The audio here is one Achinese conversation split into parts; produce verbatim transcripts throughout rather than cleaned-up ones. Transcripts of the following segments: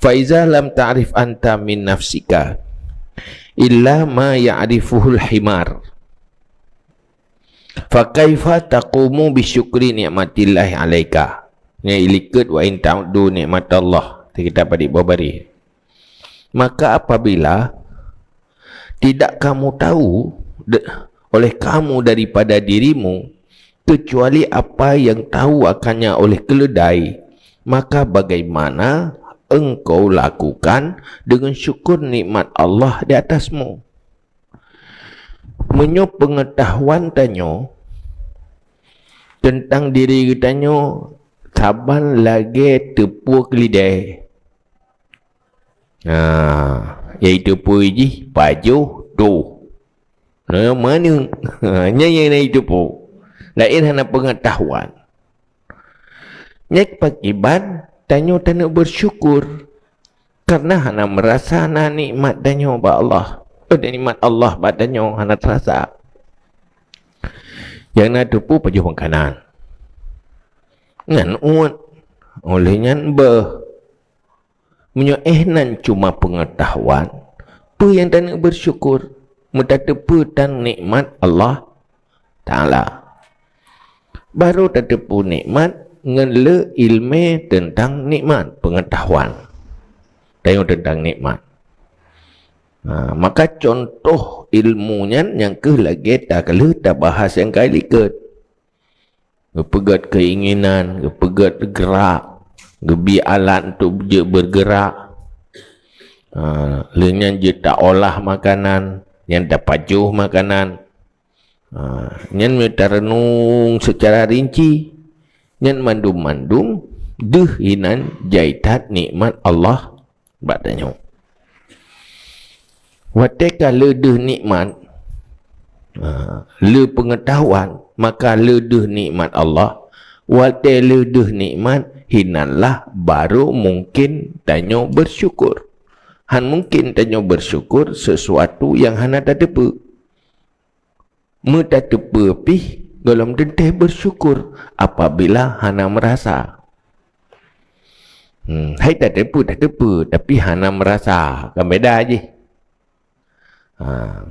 "Fa iza lam ta'rif anta min nafsika illa ma ya'rifuhul himar, fa kaifa taqumu bi syukri ni'matillahi 'alaika?" Nyan ilikot, "Wa in ta'uddu ni'matallah." Di kitab Adik Babari. Maka apabila tidak kamu tahu de-, oleh kamu daripada dirimu, kecuali apa yang tahu akannya oleh keledai, maka bagaimana engkau lakukan dengan syukur nikmat Allah di atasmu? Meunyoe peungeutahuan tanyoe teuntang diri geutanyoe saban lagée teupeu keulidée, ha, yaitu peue jih, pajoh, toh. Nah, maneueng. Ha, nyan nyang na itu po. Laén hana peungeutahuan. Nyan pakiban tanyoe taneuk beusyukur, kareuna hana meurasa na nikmat tanyoe bak Allah. Eh, nikmat Allah bak tanyoe hana teurasa. Nyang na teupeu pajoh makanan. Nyan uet. Oleh nyan beuh. Meunyoe éh nan cuma peungeutahuan, peue nyang taneuk beusyukur? Meutateupeue tan nikmat Allah Taala. Barô tateupeue nikmat ngon le ileumé teuntang nikmat peungeutahuan. Tanyoe teuntang nikmat. Ha, maka contoh ilmu nyan nyang keuh lagée ta ka lheueh tabahas nyang ka likot. Geupeugét keinginan, geupeugét gerak, geubi alat untuk jeuet bergerak. Ha, lheueh nyan jeuet taolah makanan, nyan tapajoh makanan. Ha, nyan meunyoe tareunong seucara rinci, nyan mandum-mandum deuh inan jai that nikmat Allah bak tanyoe. Watée ka le deuh nikmat, ha, le peungeutahuan, maka le deuh nikmat Allah. Watée le deuh nikmat, hinanlah barô mungken tanyoe beusyukur. Han mungken tanyoe beusyukur sesuatu nyang hana tateupeue. Meutateupeue pih gohlom teuntée beusyukur apabila hana meurasa. Hmm, hai tateupeue, tateupeue, tapi hana meurasa, kan beda jih. Ha.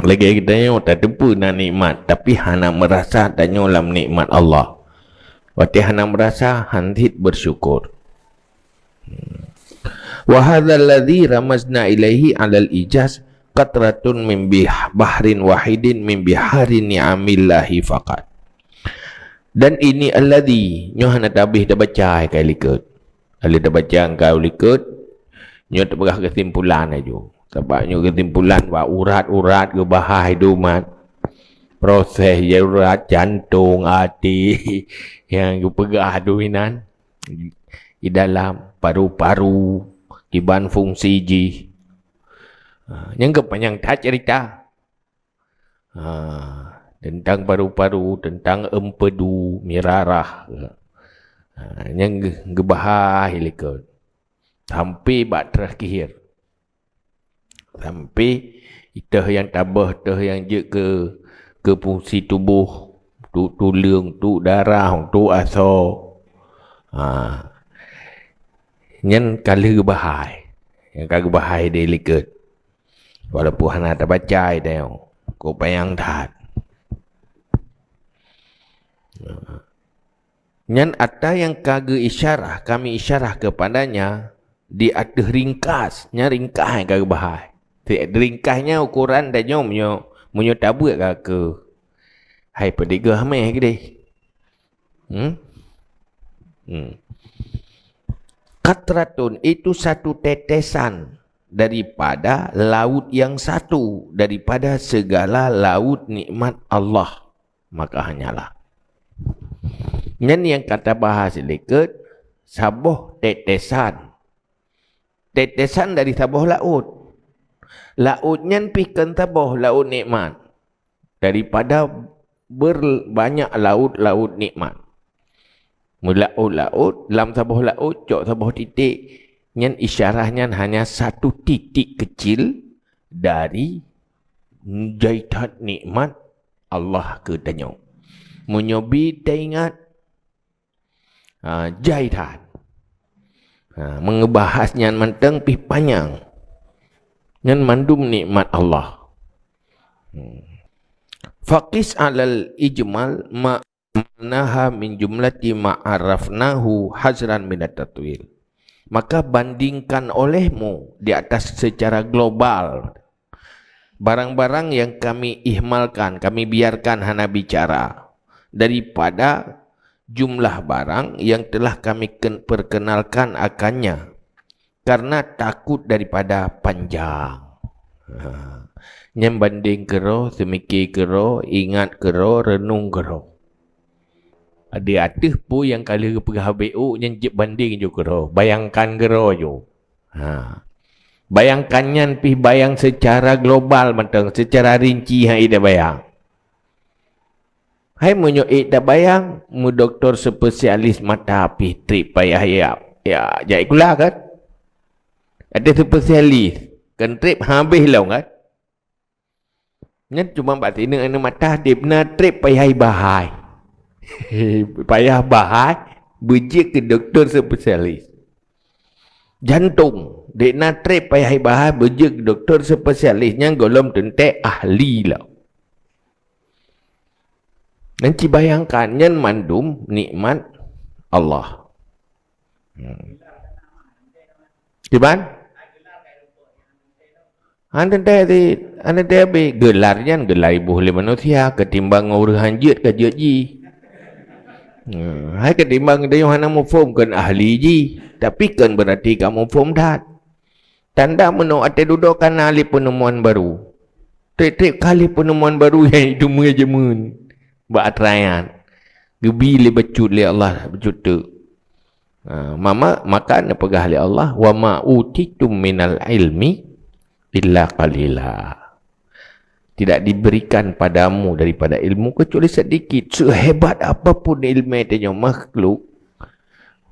Lagée geutanyoe tateupeue na nikmat, tapi hana meurasa tanyoe lam nikmat Allah. Watée hana meurasa, han cit beusyukur. Wa hadzal ladzi ramazna ilaihi 'alal ijaz qatratun min bih-, bahrin wahidin min bihari ni'amillahi faqat. Dan ini alladzi, nyoe hana tabéh tabaca ka likot. Aleuh tabaca ka likot, nyoe tapeugah keusimpulan laju. Sabab nyoe keusimpulan bak urat-urat geubahai dumat. Proses urat, jantong, até, nyang geupeugah duminan. Di dalam paru-paru, kiban fungsi jih. Ha, nyang geuh panyang that cerita. Ha, teuntang paru-paru, teuntang empedu, mirarah. Ha, nyang geuh, geubahai likot. Sampai bak terakhir. Sampai iteuh nyang tabeuh, teuh nyang jeuet keu, keu fungsi tuboh, tu tuleueng, tu darah, tu asoe. Ha. Nyan ka lheueh geubahai. Nyang ka geubahai di likot. Walaupun hana tabaca tanyoe, kok panyang that. Ha. Nyan ata nyang ka geu isyarah, kami isyarah keupadanya di ateueh ringkas. Nyan ringkas nyang ka geubahai. Ringkas nyan ukoran tanyoe meunyoe, meunyoe tabeuet ka keu hai peudigoh meh keudeh. Hmm? Hmm. Qatratun itu satu tetesan daripada laut yang satu, daripada segala laut nikmat Allah. Maka hanyalah. Nyan nyang ka tabahas likot saboh tetesan. Tetesan dari saboh laôt. Laôt nyan pih kon saboh laôt nikmat. Daripada ber-, banyak laôt-laôt nikmat. Meulaôt-laôt, lam saboh laôt, cok saboh titik. Nyan isyarah nyan hanya satu titik kecil dari jai that nikmat Allah keu tanyoe. Meunyoe bi taingat, ha, jai that. Ha, mengebahas nyan mantong pih panyang. Nyan mandum nikmat Allah. Hmm. Faqis alal ijmal ma naha min jumlati ma arafnahu hazran minat tatwil. Maka bandingkan olehmu di atas secara global barang-barang yang kami ihmalkan, kami biarkan hana bicara, daripada jumlah barang yang telah kami ken-, perkenalkan akannya, karena takut daripada panjang. Ha. Nyan banding keudroe, seumike keudroe, ingat keudroe, reunong keudroe. Di ateueh peue nyang ka lheueh geupeugah B O nyan jeuet banding ju keudroe, bayangkan keudroe ju. Ha. Bayangkan nyan pih bayang secara global mantong, secara rinci han ék tabayang. Hai meunyoe ék tabayang, meudoktor spesialis mata pih trép payah ya, ya, jak sikula kan? Ada spesialis, kan trép habéh lom kan? Nyan cuma bak sineuk aneuk mata deb na trép payah bahai. Payah bahai, beujeuet keu doktor spesialis. Jantong, dek na trép payah bahai, beujeuet keu doktor spesialis, nyan gohlom teuntèe ahli lah. Dan ci bayangkan, nyan mandum nikmat Allah. Hmm. Kiban? Hana teuntèe, hana teuntèe habéh. Gelar nyan geula iboh lé manusia, ketimbang ngon ureueng han jeuet ka jeuet jih. Hmm, hai ketimbang tanyoe hana muphom kon ahli jih, tapi kon beurati ka muphom that. Tanda meunyoe até dudoe ka na lé peuneumoan baru. Trép-trép ka lé peuneumoan baru nyang jiteumé jameun bak atra nyan. Geubi lé bacut lé Allah, bacut teuk. Ha, mama, maka neupeugah lé Allah, "Wa ma utitum minal ilmi illa qalila." Tidak diberikan padamu daripada ilmu kecuali sedikit. Sehebat apapun ilmu tanyoe makhluk,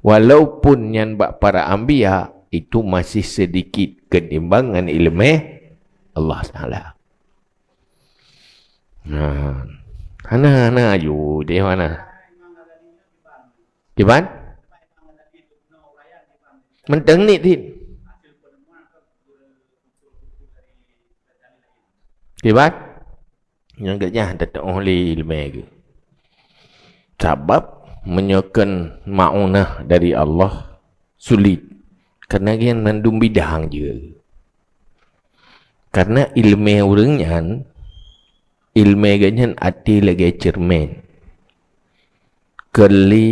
walaupun nyan bak para anbiya, itu masih sedikit ketimbang ngon ilmu Allah Taala. Nah, hana, hana aju, deh mana? Kiban? Mantong nit tin. Kiban? Nyang geuh nyan teutuoh lé ileumèe geuh. Sabab meunyoe kon maunah dari Allah, sulit. Karena nyan mandum bidang jih. Karena ileumèe ureueng nyan, ileumèe geuh nyan até lagèe ceureumen. Kon lé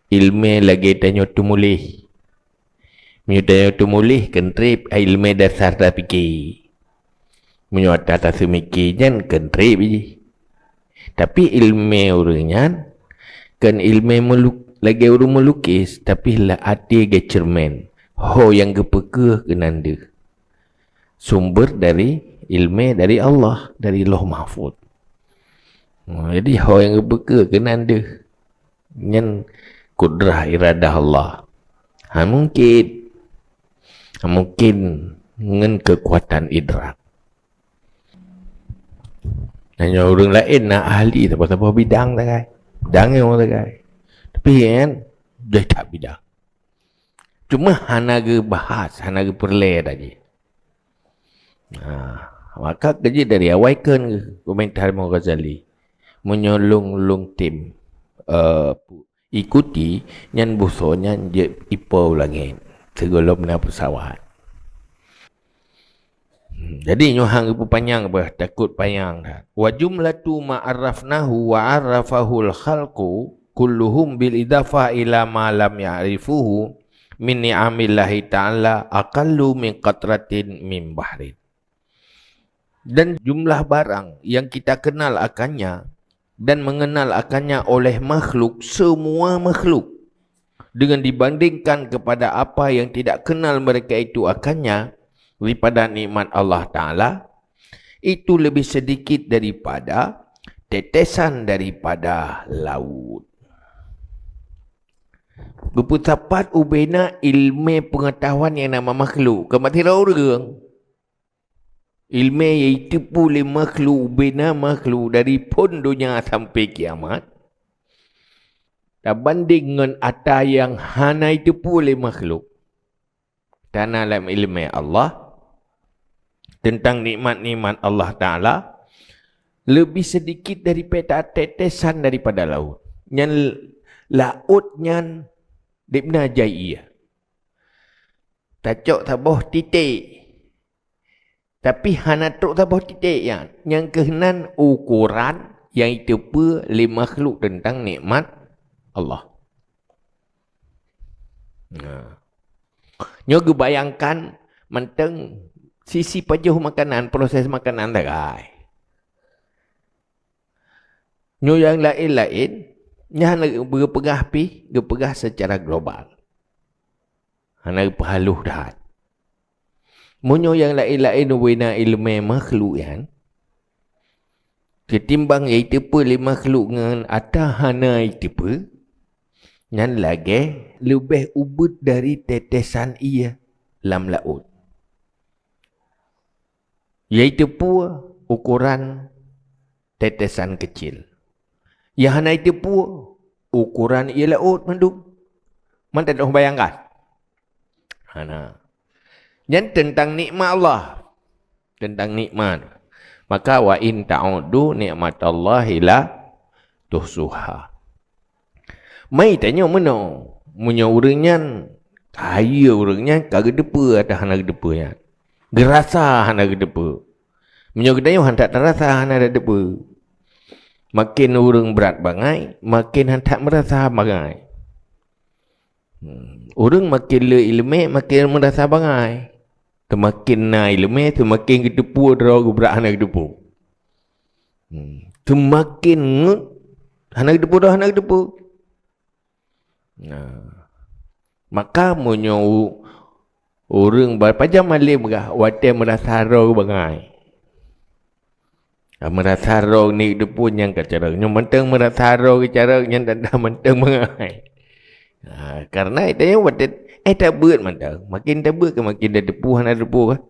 ileumèe lagèe tanyoe teumuléh. Meunyoe tanyoe teumuléh, kon trép ileumèe dasar tapike. Meunyoe atra taseumike nyan, kon trép jih. Tapi ileumèe ureueng nyan, kon ileumèe meulu-, lagèe ureueng meulukis, tapi lam até geuceureumen. Ho nyang geupeukeuh keunan deuh. Sumber dari ileumèe dari Allah, dari Lauh Mahfuz. Jadi, ho nyang geupeukeuh keunan deuh. Nyan kudrah iradah Allah. Hana mungkin. Hana mungkin ngon keukuatan idrak. Hanya ureueng laén na ahli saboh-saboh bidang sagai. Bidang nyang sagai. Tapi nyan jai that bidang. Cuma hana geubahas, hana geupeureulèe lagèe. Ha, maka keujeuet dari awai kheun komentar Imam Ghazali. Meunyoe lôn, lôn tem, eh, ikuti, nyan beusoe nyan jeuet ipo u langèt, sigohlom na peusawat. Hmm, jadi nyoe han geupeupanyang bah, takot panyang that. Wa jumlatu ma arafnahu wa arafahul khalqu kulluhum bil idafah ila ma lam ya'rifuhu min ni'amillahi ta'ala aqallu min qatratin min bahrin. Dan jumlah barang yang kita kenal akannya dan mengenal akannya oleh makhluk, semua makhluk, dengan dibandingkan kepada apa yang tidak kenal mereka itu akannya daripada nikmat Allah Ta'ala, itu lebih sedikit daripada tetesan daripada laut. Geupeusapat ubena ileumèe peungeutahuan nyang na bak makhluk, kon bak sidroe ureueng. Ileumèe nyang jiteupeue lé makhluk, ubena makhluk dari phon donya sampai kiamat, tabandeng ngon atra nyang hana jiteupeue lé makhluk. tana lam ileumé Allah, teuntang nikmat-nikmat Allah Taala, leubeh seudikit daripada tetesan daripada laôt. Nyan laôt nyan dibna jai ié. Tacok saboh titék. Tapi hana trok saboh titék nyan. Nyang keuh nan ukoran nyang jiteupeue lé makhluk teuntang nikmat Allah. Nah. Nyoe geubayangkan mantong sisi pajoh makanan, proses makanan sagai. Nyoe nyang laén-laén, nyan geupeugah pih, geupeugah seucara global. Hana geupeuhaloh that. Meunyoe nyang laén-laén ubena ileumé makhluk nyan, keutimbang nyang jiteupeue lé makhluk ngon ata hana jiteupeue, nyan lagée leubeh ubit dari tetesan ié lam laôt. Nyang jiteupeue ukoran tetesan keucil. Nyang hana jiteupeue ukoran ié laôt mandum. Mantong teubayangkan? Hana. Nyan teuntang nikmat Allah. Teuntang nikmat. Maka, "Wa in ta'uddu nikmatallahi la tuhsuha." Mai tanyoe meunoe, meunyoe ureuëng nyan, kayée ureuëng nyan ka geuteupeue atawa hana geuteupeue nyan. Geurasa hana geuteupeue. Meunyoe geutanyoe han that tarasa hana tateupeue. Maken ureuëng brat bangai, maken han that meurasa bangai. Hmm. Ureuëng maken le ileumé, maken meurasa bangai. Seumaken na ileumé, seumaken geuteupeue droe geubrat hana geuteupeue. Hmm. Seumaken ngeut, hana geuteupeue droe hana geuteupeue. Nah. Maka meunyoe u-, ureuëng ba-, pajan malem gah watée meurasa droe bangai. Ah, meurasa droe ni geuteupeue nyang ka carông. Nyoe mantong meurasa droe geucarông nyan tanda mantong bangai. Ha, karena tanyoe watée, eh, tabeuet mantong. Maken tabeuet keu maken tateupeue hana tateupeue kah?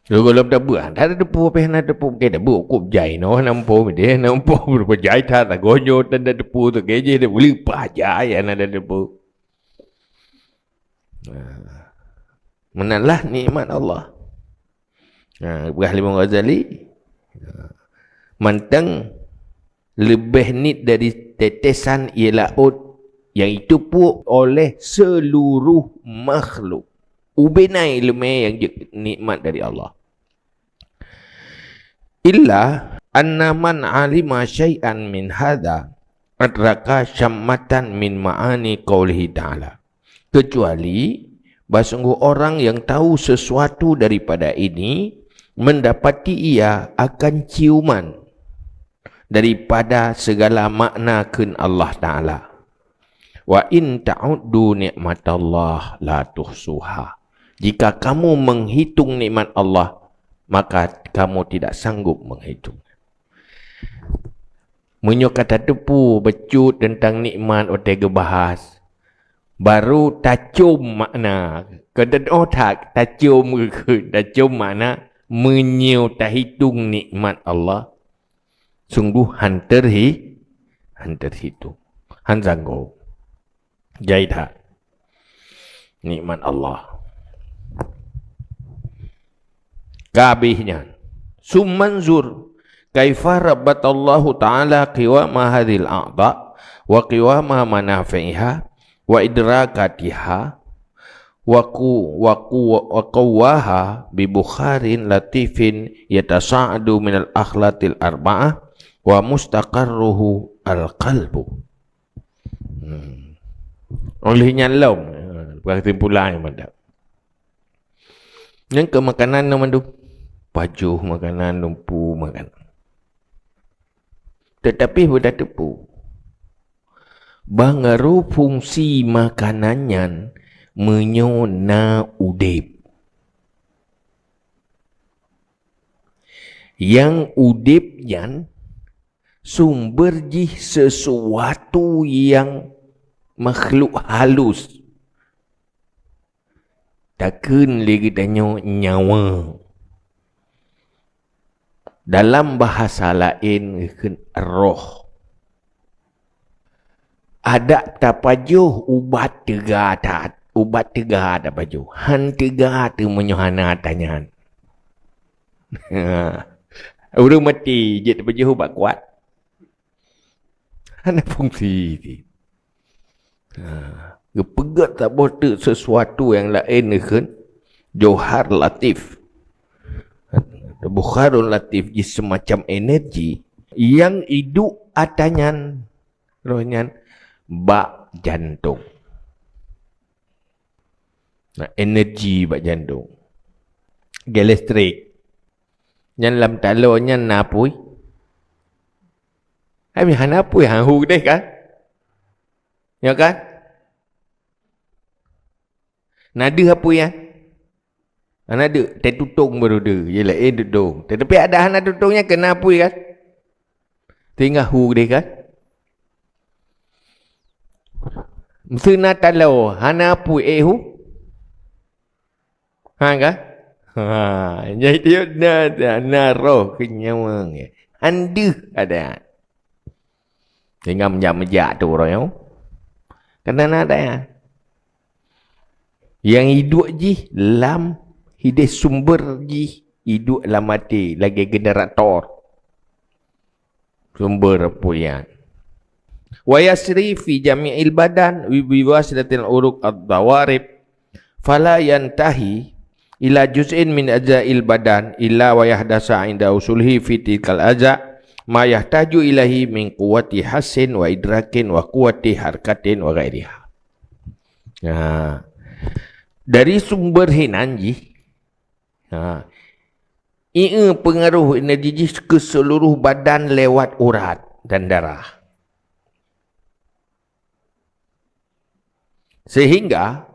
Lôn gohlom tabeuet, hana tateupeue, pih hana tateupeue, maken tabeuet, kôb jai nyoe hana muphom deh, hana muphom, rupa jai that, lagoe nyoe tan tateupeue, teuka jih deh, leupah jai hana tateupeue. Nah, meunan lah nikmat Allah. Nah, peugah lé Imam Ghazali, mantong leubeh nit dari tetesan ié laôt nyang jiteupeue oleh seuluruh makhluk. Ubena ileumé nyang jeuet nikmat dari Allah. Illa anna man alima syai'an min hadza adraka syammatan min ma'ani qaulihi ta'ala. Kecuali bahwa sungguh orang yang tahu sesuatu daripada ini mendapati ia akan ciuman daripada segala makna kheun Allah Ta'ala. "Wa in ta'uddu nikmatallah la tuhsuha." Jika kamu menghitung nikmat Allah, maka kamu tidak sanggup menghitung. Meunyoe ka tateupeue bacut teuntang nikmat watée geubahas, baru tacom makna. Ka teudoh that tacom geukheun, tacom makna meunyoe tahitong nikmat Allah, sungguh han teurhi-, han teurhitong, han sanggob. Jai that nikmat Allah. Ka habéh nyan, summa anzur kaifa rabbatallahu ta'ala qiwama hadzihil a'dha wa qiwama manafi'iha wa idrakatiha wa qu-, wa qu-, wa qawwaha bi bukharin latifin yatasa'adu minal akhlatil arba'ah wa mustaqarruhu al-qalbu. Hmm. Oleh nyan lom, ha, bukan kesimpulan mantap. Nyan keu makanan nyoe mandum. Pajoh makanan, lumpu makanan. Tetapi beutateupeue, bangaroh fungsi makanan nyan meunyoe na udeb. Nyang udeb nyan sumber jih sesuatu nyang makhluk halus. Takheun lé geutanyoe nyawa. Dalam bahasa laén geukheun roh. Adak tapajoh ubat teuga that. ubat teuga tapajoh. Han teuga teuh meunyoe hana ata nyan. Ureuëng maté jeuet tapajoh ubat kuat. Hana fungsi jih. Ha, geupeugét saboh teuk sesuatu nyang laén kheun johar latif. Bukharun latif jih seumacam energi nyang iduek ata nyan, roh nyan bak jantong. Nah, energi bak jantong. Lagée listrik. Nyan lam taloe nyan na apui? Hai, hana apui, ha, hu keudeh kan? Ya kan? Na deuh apui nyan? Hana deuh, teuh tutong baru deuh. Ye laén tutong. Tetapi ada hana tutong nyan keu na apui kan? Tinggai hu keudeh kan? Meuseu na taloe, hana apui éh hu? Ha kan? Ha, jadi na, na, na roh keu nyawöng. Han deuh ada. Sehingga meujak-meujak tu ureuëng nyoe. Keunan ada. Nyang iduek jih lam hideh sumber jih iduek lam até lagée generator. Sumber apui nyan. Wa yasri fi jami'il badan bi, biwasitatil uruq ad-dawarib. Fala yantahi ila juz'in min ajza'il badan illa wa yahdasa inda usulihi fi tilkal ajza ma yahtaju ilaihi min quwwati hassin wa idrakin wa quwwati harkatin wa ghairiha. Nah, dari sumber hinan jih, nah, ié peungaroh energi jih keu seuluruh badan lewat urat dan darah. Sehingga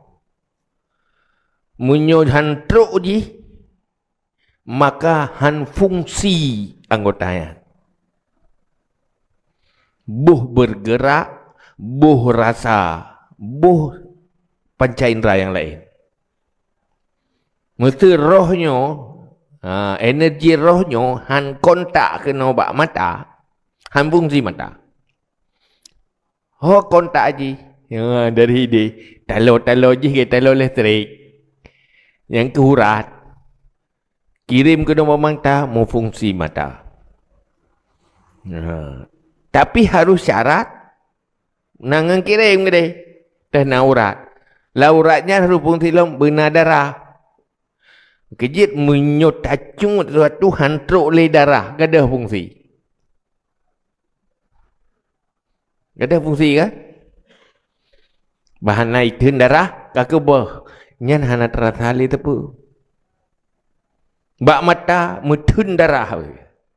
meunyoe han trok jih, maka han fungsi anggota nyan. Boh bergerak, boh rasa, boh panca indra nyang laén. Meuseu roh nyoe, ha, energi roh nyoe han kontak keunoe bak mata, han fungsi mata. Ho kontak jih, ya, dari ideh. Taloe-taloe jih ke taloe listrik. Nyang keu urat. Kirém keunoe bak mata, meufungsi mata. Ha. Tapi harôh syarat, na ngon kirém keudeh. Teuh na urat. Lam urat nyan harôh fungsi lom beuna darah. Keujeuet meunyoe tacut sesuatu han trok lé darah, gadôh fungsi. Gadôh fungsi kan? Bah hana itheun darah, ka keubah. Nyan hana teurasa lé teupeu. Bak mata meutheun darah.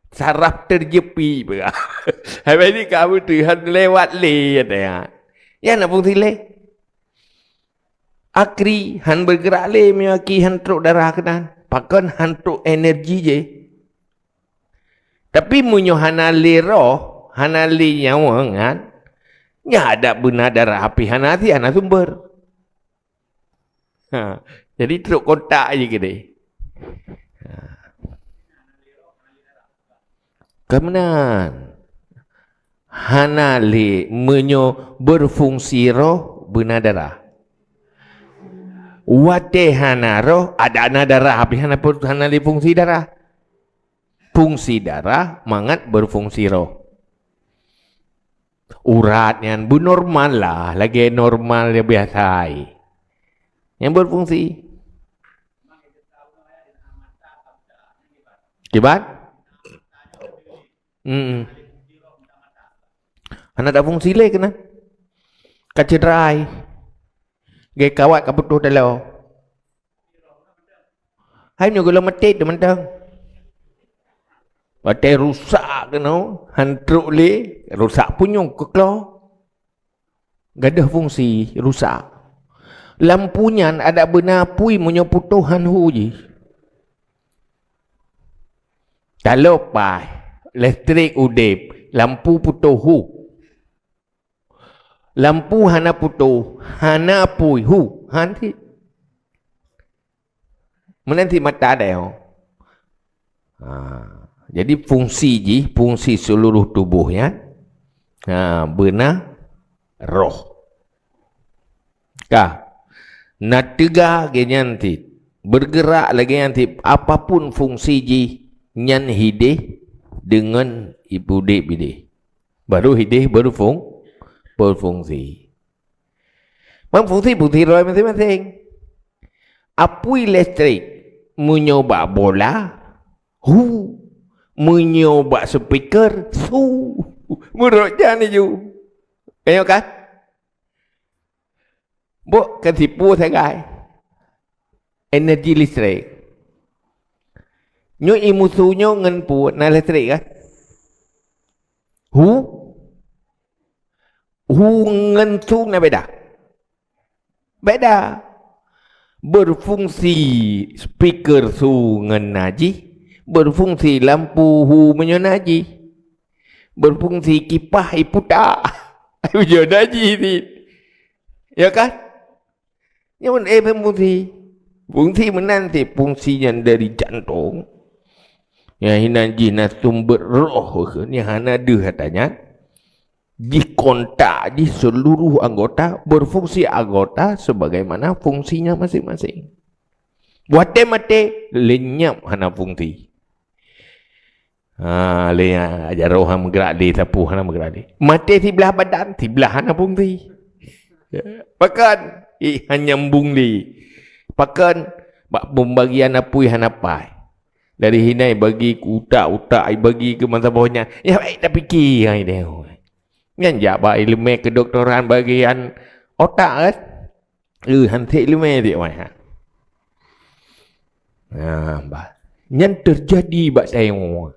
Saraf terjepi peugah. Habis ni ka beutôi han lewat lé, ya. Nyan na fungsi lé. Akri han bergerak lé meunyoe akri han trok darah keunan. Pakon han trok energi jih. Tapi meunyoe hana lé roh, hana lé nyawöng nyan, nyan adak beuna darah api hana asie, hana sumber. Ha, jadi trok kontak je keudeh. Ha. Ka meunan. Hana lé meunyoe berfungsi roh beuna darah. Watée hana roh, adak na darah, tapi hana, hana lé fungsi darah. Fungsi darah mangat berfungsi roh. Urat nyan beunormal lah, lagée normal nyang biasa. Nyang berfungsi. Kiban? Hmm. Hana ada fungsi lé keunan. Ka cedera ai. Lagée kawat ka putôh taloe. Hai nyoe gohlom maté teumantong. Watée rusak keunoe, han trok lé, rusak punyueng keukloe. Gadôh fungsi rusak. Lampu nyan adak beuna apui meunyoe putôh han hu jih. Taloe paih, listrik udeb, lampu putôh hu. Lampu hana putôh, hana apui hu, han cit. Meunan cit mata deh, oh. Ha, jadi fungsi jih, fungsi seluruh tuboh nyan, ha, beuna roh. Ka. Na teuga lagée nyan cit, bergerak lagée nyan cit, apapun fungsi jih, nyan hideh deungon udeb ideh. Baru hideh berfung-, berfungsi. Memfungsi, fungsi roh maséng-maséng. Apui listrik, meunyoe bak bola, hu. Meunyoe bak speaker, su. Meurok jan iju. Ayo kan? Bok kan sipu sagai. Energi listrik. Nyoe imusu nyoe ngon pu na listrik kan? Hu? Hu ngon su na beda? Beda. Berfungsi speaker su ngon na jih, berfungsi lampu hu meunyoe na jih. Berfungsi kipah iputa. Meunyoe na jih cit. Ya kan? Nyan eh fungsi. Fungsi meunan cit, fungsi nyan dari jantong. Nyang hinan jih na sumber roh, nyang hana deuh ata nyan. Jih kontak jih seluruh anggota, berfungsi anggota sebagaimana fungsinya masing-masing. Watée maté, lenyap hana fungsi. Ha, lé, ha, jaroe hana meugerak lé, sapu hana meugerak lé. Maté siblah badan, siblah hana fungsi. Pakon? Ih, hana nyambung lé. Pakon? Bak pembagian apui hana pai. Dari hinai bagi ke utak, utak bagi ke masa boh nyan. Ya, baik, tak fikir, ha, ideh. Nyan jak bak ileumé kedoktoran bagian otak kan? Eh, han sek ileumé dik wai ha. Nah, bah. Nyan terjadi bak tanyoe.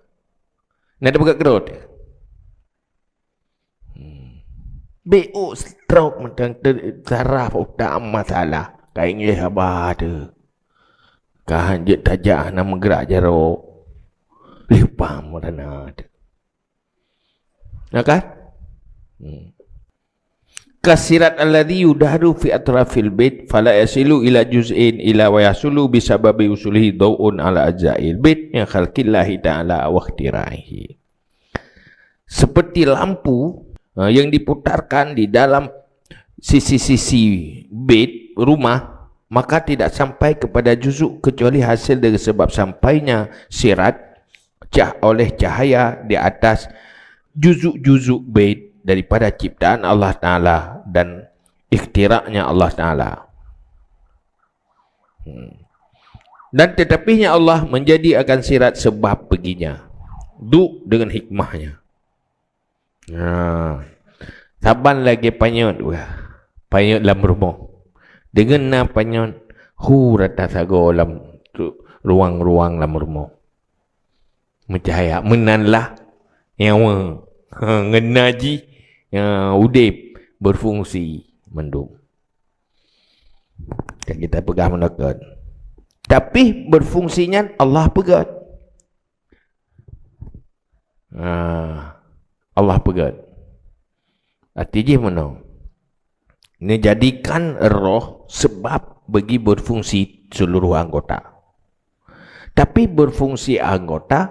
Nah, ada peugah keudroe. Hmm. Beu stroke mantong ter-, saraf utak masalah. Ka inggih haba tu. Ka hanjeuet tajak hana meugerak jaroe. Lipam meunan tu. Ya kan? Hmm. Kasirat alladhi yudaru fi atrafil bait fala yasilu ila juz'in ila wa yasulu bisababi usulihi dau'un ala ajza'il bait min khalqillahi ta'ala wa ikhtira'ihi. Seperti lampu, eh, yang diputarkan di dalam sisi-sisi bait rumah, maka tidak sampai kepada juzuk kecuali hasil dari sebab sampainya sirat cah-, oleh cahaya di atas juzuk-juzuk bait daripada ciptaan Allah Ta'ala dan ikhtiraknya Allah Ta'ala. Hmm. Dan tetapinya Allah menjadi akan sirat sebab baginya. Duk dengan hikmahnya. Ha. Saban lagée panyöt, wah. Panyöt lam rumoh. Deungon na panyöt, hu rata sagoe lam tu-, ruang-ruang lam rumoh. Meucahya, meunan lah nyawa. Ha, ngon na jih, ya, udeb, berfungsi mandum. Kan kita peugah meunan kan. Tapi berfungsi nyan Allah peugöt. Ah, Allah peugöt. Arti jih meunoe. Neujadikan roh sebab bagi berfungsi seluruh anggota. Tapi berfungsi anggota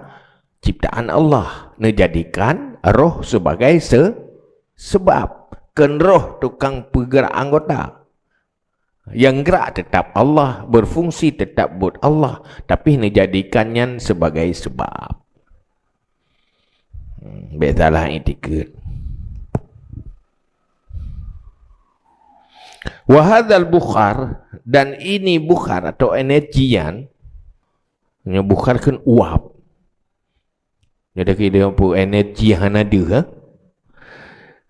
ciptaan Allah. Neujadikan roh sebagai se-, sebab. Kon roh tukang peugerak anggota. Nyang gerak tetap Allah, berfungsi tetap buet Allah, tapi neujadikan nyan sebagai sebab. Hmm, bèk salah itikeuet. Wa hadzal bukhar, dan ini bukhar atau energi nyan, nyoe bukhar kan uap. Jadi, kita pun energi hana deuh, ha?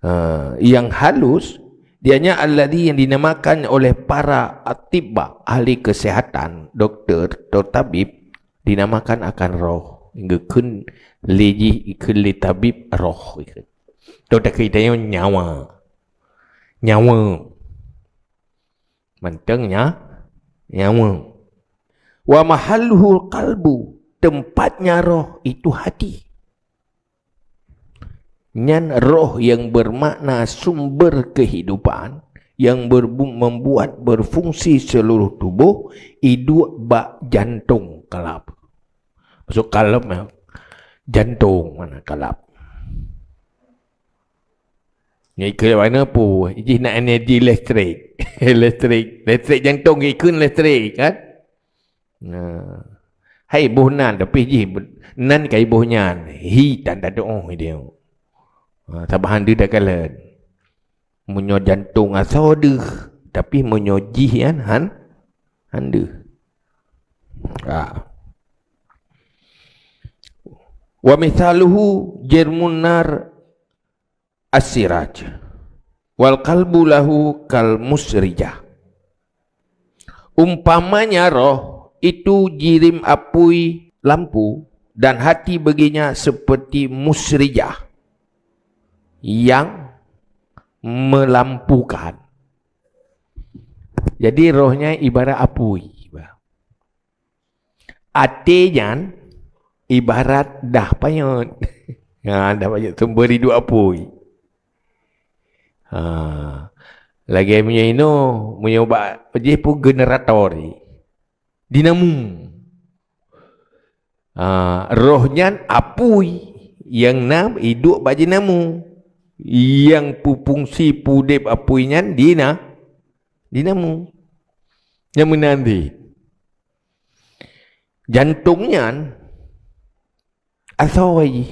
Ha, yang halus, dianya alladhi yang dinamakan oleh para atibba, ahli kesehatan, doktor atau tabib, dinamakan akan roh. Geukheun lé jih, geukheun lé tabib roh. Atau takheun tanyoe nyawa. Nyawa. Mantong nya, nyawa. Wa mahalluhul qalbu, tempatnya roh itu hati. Nyan roh yang bermakna sumber kehidupan, yang berbu-, membuat berfungsi seluruh tubuh, iduek bak jantong kalab. Maksud kalab, ya, jantong makna kalab. Nyan ikeu mana pu, jih nak energi listrik. Eh, listrik. Listrik jantong ikheun listrik, kan? Nah. Hai boh nan, tapi jih nan kai boh nyan. Hi tan tadoh dia. Ha, sabahan dia dah kalan. Meunyoe jantong asoe deuh, tapi meunyoe jih nyan han, han deuh. Ha. Wa mithaluhu jirmun nar as-siraj, wal qalbu lahu kal musrijah. Umpamanya roh itu jirim apui lampu, dan hati baginya seperti musrijah yang melampukan. Jadi roh nyan ibarat apui. Até nyan ibarat dah panyöt. Ha, dah panyöt sumber idup apui. Ha. Lagèe meunyoe inoe, meunyoe bak jih peue generator jih. Dinamo. Ha, roh nyan apui nyang na idup bak dinamo. Nyang peufungsi peudép apui nyan dina-, dinamo. Nyang meunan cit. Jantong nyan asoe jih.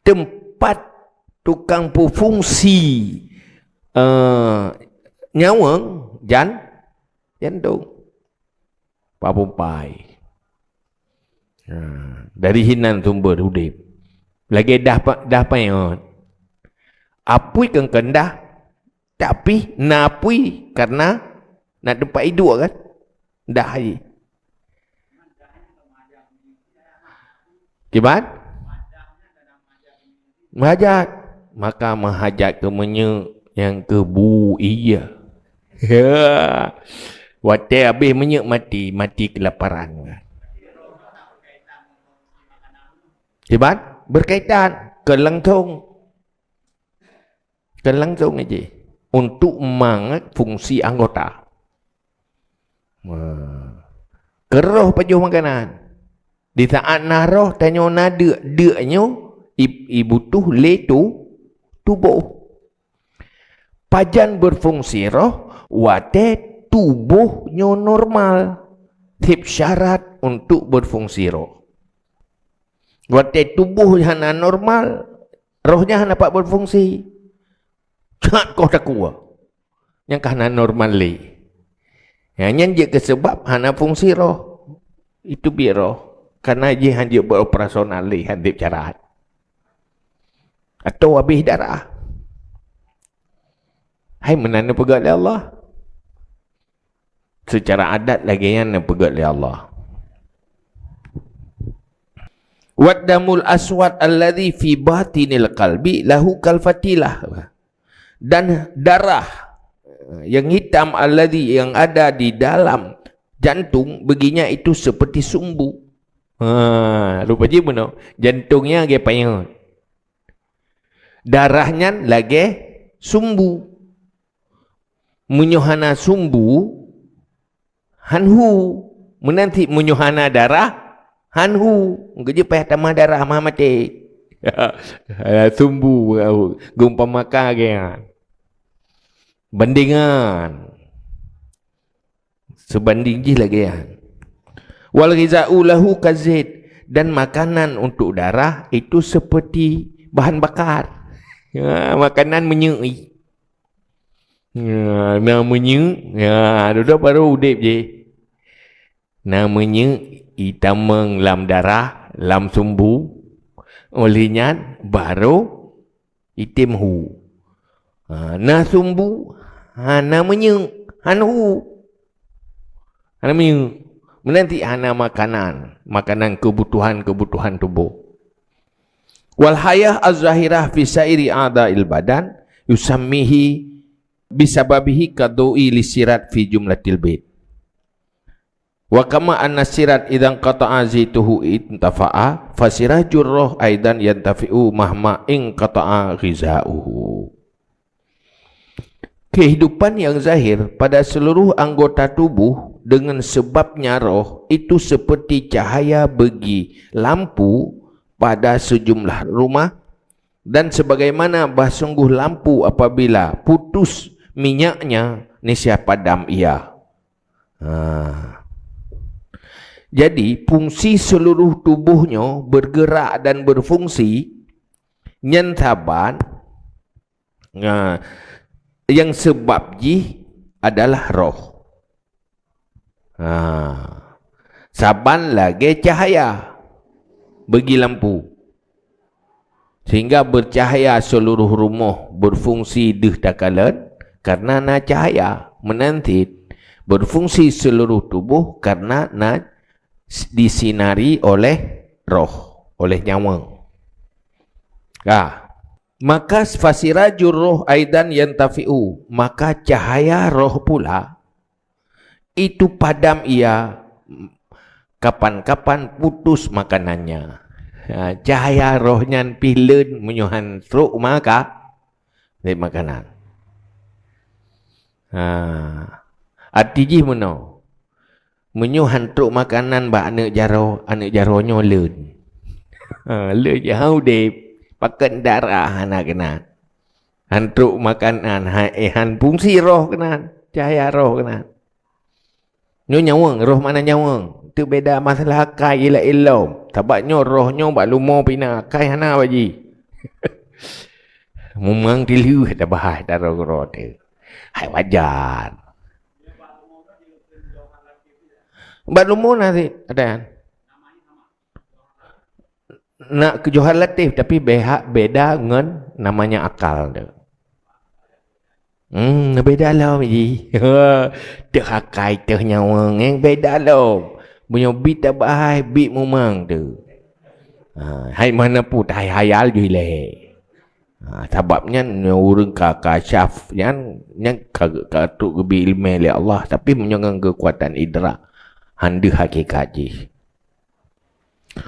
Teumpat tukang peufungsi, eh, nyawöng jan-, jantong. Papumpai. Ha, dari hinan sumber udép. Lagèe dah pa-, dah panyöt. Apui keun-keun dah, tapi na apui karena na teumpat idup kan? Dah jih. Kiban? Meuhajat. Maka meuhajat keu minyeuk nyang keu bu ie. Watèe habéh minyeuk maté, maté keulaparan. Kiban? Berkaitan, keu langsong. Kan langsong aja untuk mangat fungsi anggota. Wah. Keu roh pajoh makanan. Di saat na roh, tanyoe na deuk, deuk nyoe i, i butuh lé tu, tuboh. Pajan berfungsi roh? Watèe tuboh nyoe normal, seb syarat untuk berfungsi roh. Watèe tuboh hana normal, roh nyan hana pat berfungsi. That koh takue. Nyan ka hana normal lé. Nyan, nyan jeuet keu seubab hana fungsi roh. Itu biet roh. Karena jih han jeuet beroperasional lé, han jeuet carat. Atau habéh darah. Hai meunan neupeugah lé Allah. Seucara adat lagèe nyan neupeugah lé Allah. Waddamul aswad alladzi fi batinil qalbi lahu kal fatilah. Dan darah yang hitam alladzi yang ada di dalam jantung baginya itu seperti sumbu. Ha, rupa jih bunoe. Jantong nyan lagèe panyöt. Darah nyan lagèe sumbu. Meunyoe hana sumbu, han hu. Meunan cit meunyoe hana darah, han hu. Geujeuet payah tamah darah, mah maté. Sumbu, geumpamakan lagèe nyan. Bandingan. Sebanding jih lagèe nyan. Wal ghiza'u lahu kazait, dan makanan untuk darah itu seperti bahan bakar. Ya, makanan minyeuk. Ya, na minyeuk, ya, dudoe baru udép jih. Na minyeuk itamong lam darah, lam sumbu. Oleh nyan baru item hu. Ha, na sumbu, hana minyeuk, han hu. Hana minyeuk. Meunan cit hana makanan, makanan keubutuhan-keubutuhan tuboh. Wal hayah az-zahirah fi sairi a'dha'il badan yusammihi bisababihi kadhu'i lisirat fi jumlatil bait. Wa kama anna sirat idzan qata'a zaituhu intafa'a, fasirajur roh aidan yantafi'u mahma inqata'a ghiza'uhu. Kehidupan yang zahir pada seluruh anggota tubuh dengan sebabnya roh itu seperti cahaya bagi lampu pada sejumlah rumah, dan sebagaimana bah sungguh lampu apabila putus minyaknya niscaya padam ia. Ha. Jadi, fungsi seluruh tubuh nyoe bergerak dan berfungsi, nyan saban, ha, nyang sabab jih adalah roh. Ha. Saban lagée cahya bagi lampu. Sehingga bercahaya seluruh rumoh, berfungsi deuh takalon karena na cahaya. Meunan cit, berfungsi seluruh tubuh karena na s-, disinari oleh roh, oleh nyawöng. Ah. Maka fasirajur roh aidan yantafi'u, maka cahaya roh pula itu padam ia kapan-kapan putus makanannya. Ha, cahaya roh nyan pih leuen meunyoe han trok maka, lé makanan. Ha, arti jih meunoe. Meunyoe han trok makanan bak aneuëk jaroe, aneuëk jaroe nyoe leuen. Ha, leuen jih han udeb, pakon darah hana keunan. Han trok makanan, ha, eh, han fungsi roh keunan, cahaya roh keunan. Nyoe nyawöng, roh makna nyawöng. Teuh beda masalah akai ilak ilom. Sabab nyoe roh nyoe bak lumo pih na, akai hana bak jih. Mumang dilheueh tabahas daroe-roe teuh. Hai wajar. Bak lumo na sit, ada kan? Na keu Johar Latif, tapi beha-, beda ngon namanya akal tu. Hmm, beda lom jih. Teuh akai, teuh nyawöng, eh, beda lom. Meunyoe bit tabahai, bit mumang tu. Ha, hai mana pun, hai hayal jih lé. Ha, sabab nyan, nyoe ureuëng ka, ka syaf nyan, nyan ka, ka trok geubri iéleumé lé Allah, tapi meunyoe ngon keukuatan idrak, han deuh hakikat jih.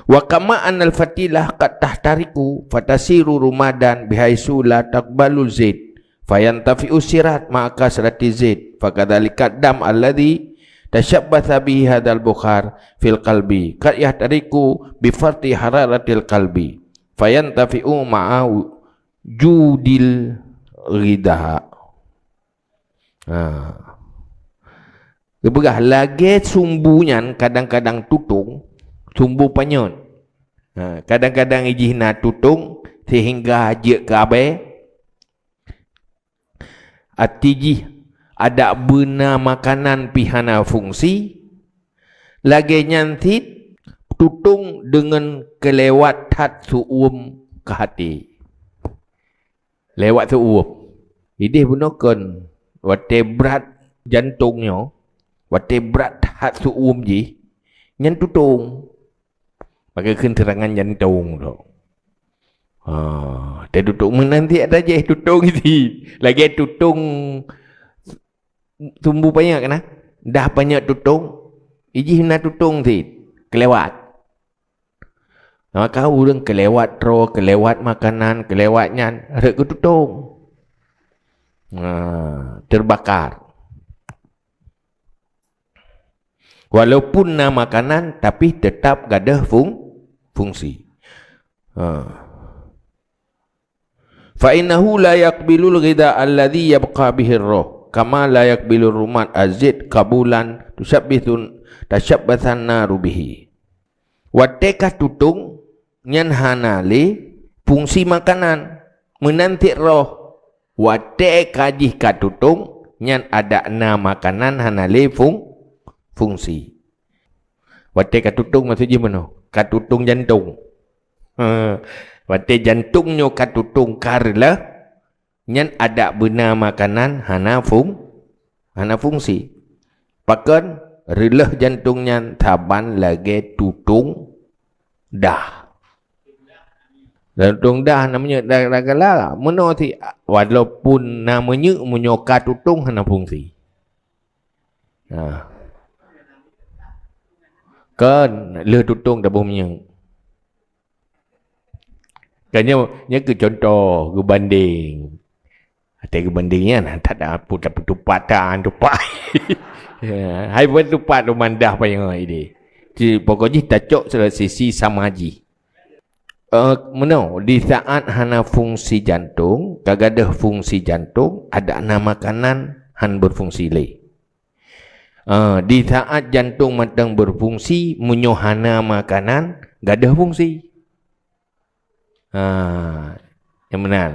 Wa kama annal fatilah qad tahtariqu fatasiru rumadan bihaitsu la taqbalu zait, fayantafi'u sirat ma'a kasrati zait, fakadzalika dam alladzi tasyabbatha bihi hadzal bukhar fil qalbi qad yahtariqu bi farti hararatil qalbi, fayantafi'u ma'a wujudil ghidha. Ha. Geupeugah lagée sumbu nyan kadang-kadang tutong, sumbu panyöt. Ha, kadang-kadang ijih na tutong sehingga jeuet keu abée. Arti jih adak beuna makanan pih hana fungsi. Lagée nyan cit tutong deungon keulewat that seuuem keu até. Lewat seuuem. Ideh bunoe kon watée brat jantong nyoe, watée brat that seuuem jih, nyan tutong. Pakai kheun seurangan jantong tu. Ha, teu tutong meunan cit ata jih tutong cit. Lagée tutong sumbu panyöt keunan. Dah panyöt tutong, ijih na tutong cit. Keulewat. Maka ureuëng keulewat droe, keulewat makanan, keulewat nyan, rhot geututong. Ha, terbakar. Walaupun na makanan, tapi tetap gadôh fung-, fungsi. Ha. Fa innahu la yaqbilul ghidha alladhi yabqa bihi roh, kama la yaqbilur rumat azid qabulan tasyabbithun, tasyabbathan naru bihi. Watée ka tutong, nyan hana lé fungsi makanan, meunan cit roh. Watée ka jih ka tutong, nyan adak na makanan hana lé fung-, fungsi. Watée ka tutong maksud jih meunoe, ka tutong jantong. Ha, watée jantong nyoe ka tutong ka reuloh, nyan adak beuna makanan hana fung-, hana fungsi. Pakon reuloh jantong nyan saban lagée tutong dah. Tutong dah na minyeuk dah, dah gala, meunoe cit walaupun na minyeuk meunyoe ka tutong hana fungsi. Ha. Kon lheueh tutong taboh minyeuk. Kan nyoe, nyoe keu contoh geubandeng. Até geubandeng nyan, that dah pu-, tapeutupat tan tupat. Ya, hai peutupat lom mandah panyöt ideh. Ci, pokok jih tacok sira sisi sama jih. Eh, meunoe, di saat hana fungsi jantong, ka gadôh fungsi jantong, adak na makanan, han beufungsi lé. Eh, di saat jantong mantong beufungsi, meunyoe hana makanan, gadôh fungsi. Ha, nyang meunan.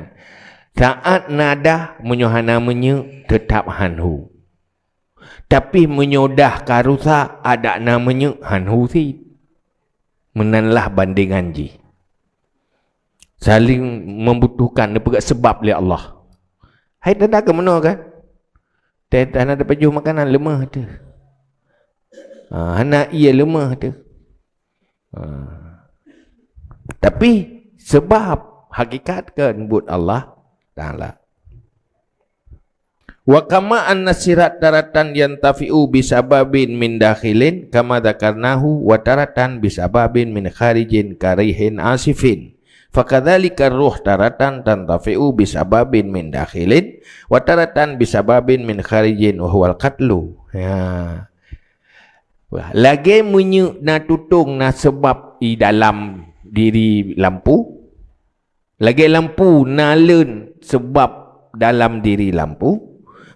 Saat na dah, meunyoe hana minyeuk, teutap han hu. Tapi meunyoe dah ka rusak, adak na minyeuk, han hu cit. Meunan lah bandengan jih. Saling membutuhkan, neupeugah seubab lé Allah. Hai tanda keu meunoe kan? Tanda tapajoh makanan leumah teuh. Ha, hana ie leumah teuh. Ha. Tapi seubab hakikat kan buet Allah Taala. Wa kama anna sirat taratan yantafi'u bisababin min dakhilin kama dzakarnahu wa taratan bisababin min kharijin karihin asifin. Fakadzalika ruh taratan tantafi'u bisababin min dakhilin wa taratan bisababin min kharijin wa huwal qatlu. Ya. Wah, lagèe minyeuk na tutong na seubab di dalam diri lampu. Lagèe lampu na leuen seubab dalam diri lampu,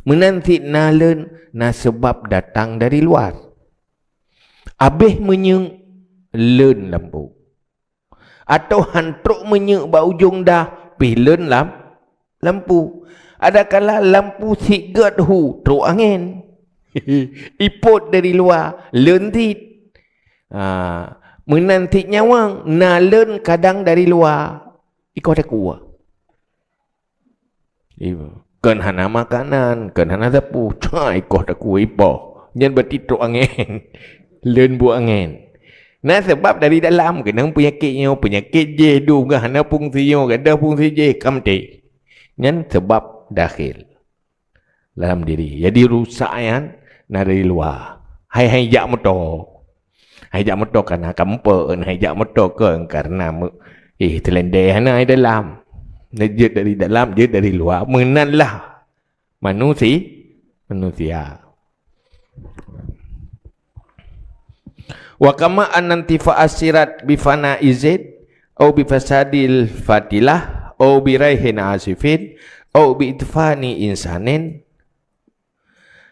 meunan cit na leuen na seubab datang dari luar. Abéh minyeuk leuen lampu. Atawa han trok minyeuk bak ujong dah pih leuen lam lampu. Adakala lampu cit gèt hu trok angén. Ipot dari luwa leuen cit. Ha, meunan cit nyawöng na leuen kadang dari luwa. Ikoh takue. Iya. Kon hana makanan, kon hana sapeue, cai ikoh takue ipoh. Nyan berarti trok angén. Leuen buet angén. Na seubab dari dalam, keunong peunyakét nyoe, peunyakét jéh, dum ka hana fungsi nyoe, gadôh fungsi jéh, ka maté. Nyan seubab dakhil dalam diri. Jadi rusak nyan na dari luwa. Hai, hai jak moto. Hai jak moto kana kampeuen, hai jak moto kon karena me-, eh, teulendeh hana di dalam. Na jeuet dari dalam, jeuet dari luwa. Meunan lah manusi-, manusia. Wa kama anna intifa'as sirat bi fana'i zaid, au bi fasadil fatilah, au bi raihin asifin, au bi itfani insanin,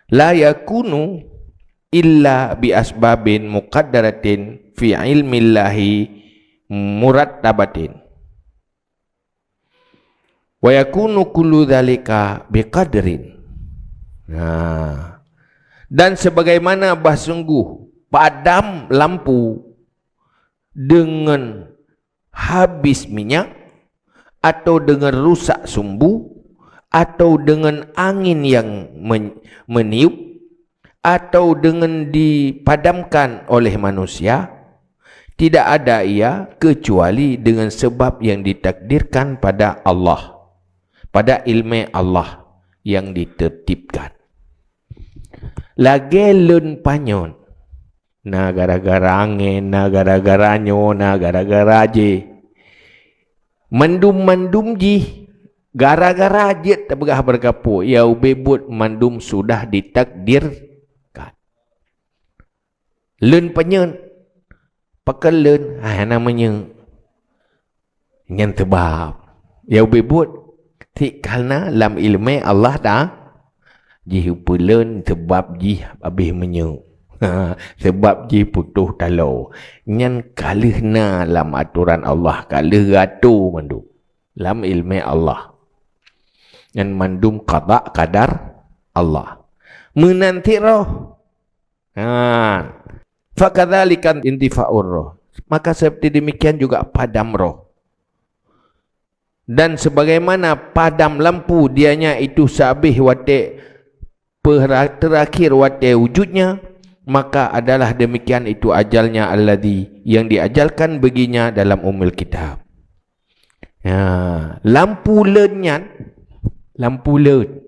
la yakunu illa bi asbabin muqaddaratin fi ilmillahi murattabatin. Wa yakunu kullu dzalika biqadrin. Nah, dan sebagaimana bah sungguh padam lampu dengan habis minyak, atau dengan rusak sumbu, atau dengan angin yang men-, meniup, atau dengan dipadamkan oleh manusia, tidak ada ia kecuali dengan sebab yang ditakdirkan pada Allah, pada ilmu Allah yang ditertibkan. Lagèe leuen panyöt, na gara-gara angén, na gara-gara nyoe, na gara-gara jéh. Mandum-mandum jih gara-gara jeuet tapeugah beureugapo, ya ubé buet mandum sudah ditakdirkan. Leuen panyöt, pakon leuen, hai hana minyeuk. Nyan seubab. Ya ubé buet, cit kana lam ileumé Allah ta-, jih peulon seubab jih abéh minyeuk. Seubab jih putôh taloe. Nyan ka lheueh na lam atoran Allah, ka lheueh geuato mandum lam ileumé Allah. Nyan mandum qada qadar Allah. Meunan cit roh. Ha. Fakadzalika intifa'ur roh. Maka seperti demikian juga padam roh. Dan sebagaimana padam lampu dianya itu sehabis watèe pera-, terakhir watèe wujudnya, maka adalah demikian itu ajalnya alladzi yang diajalkan baginya dalam Ummul Kitab. Ya, lampu leuen nyan, lampu leuen.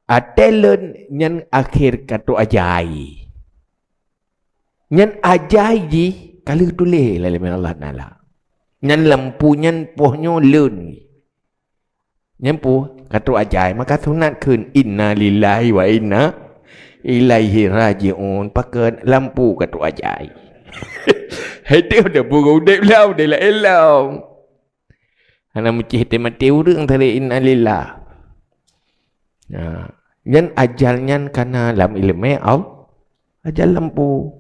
Watèe leuen nyan akhé ka trok ajai. Nyan ajai jih ka lheueh tuléh lé Allah Taala. Nyan lampu nyan poh nyoe leuen. Nyan poh ka trok ajai, maka sunat kheun, "Inna lillahi wa inna ilaihi raji'un." Pakon lampu ka trok ajai. Hai teuh dah pura udép lom, dah laén lom. Hana meucéh teumaté ureuëng tadi innalillah. Nah, nyan ajal nyan kana lam iéleumé Allah. Ajal lampu.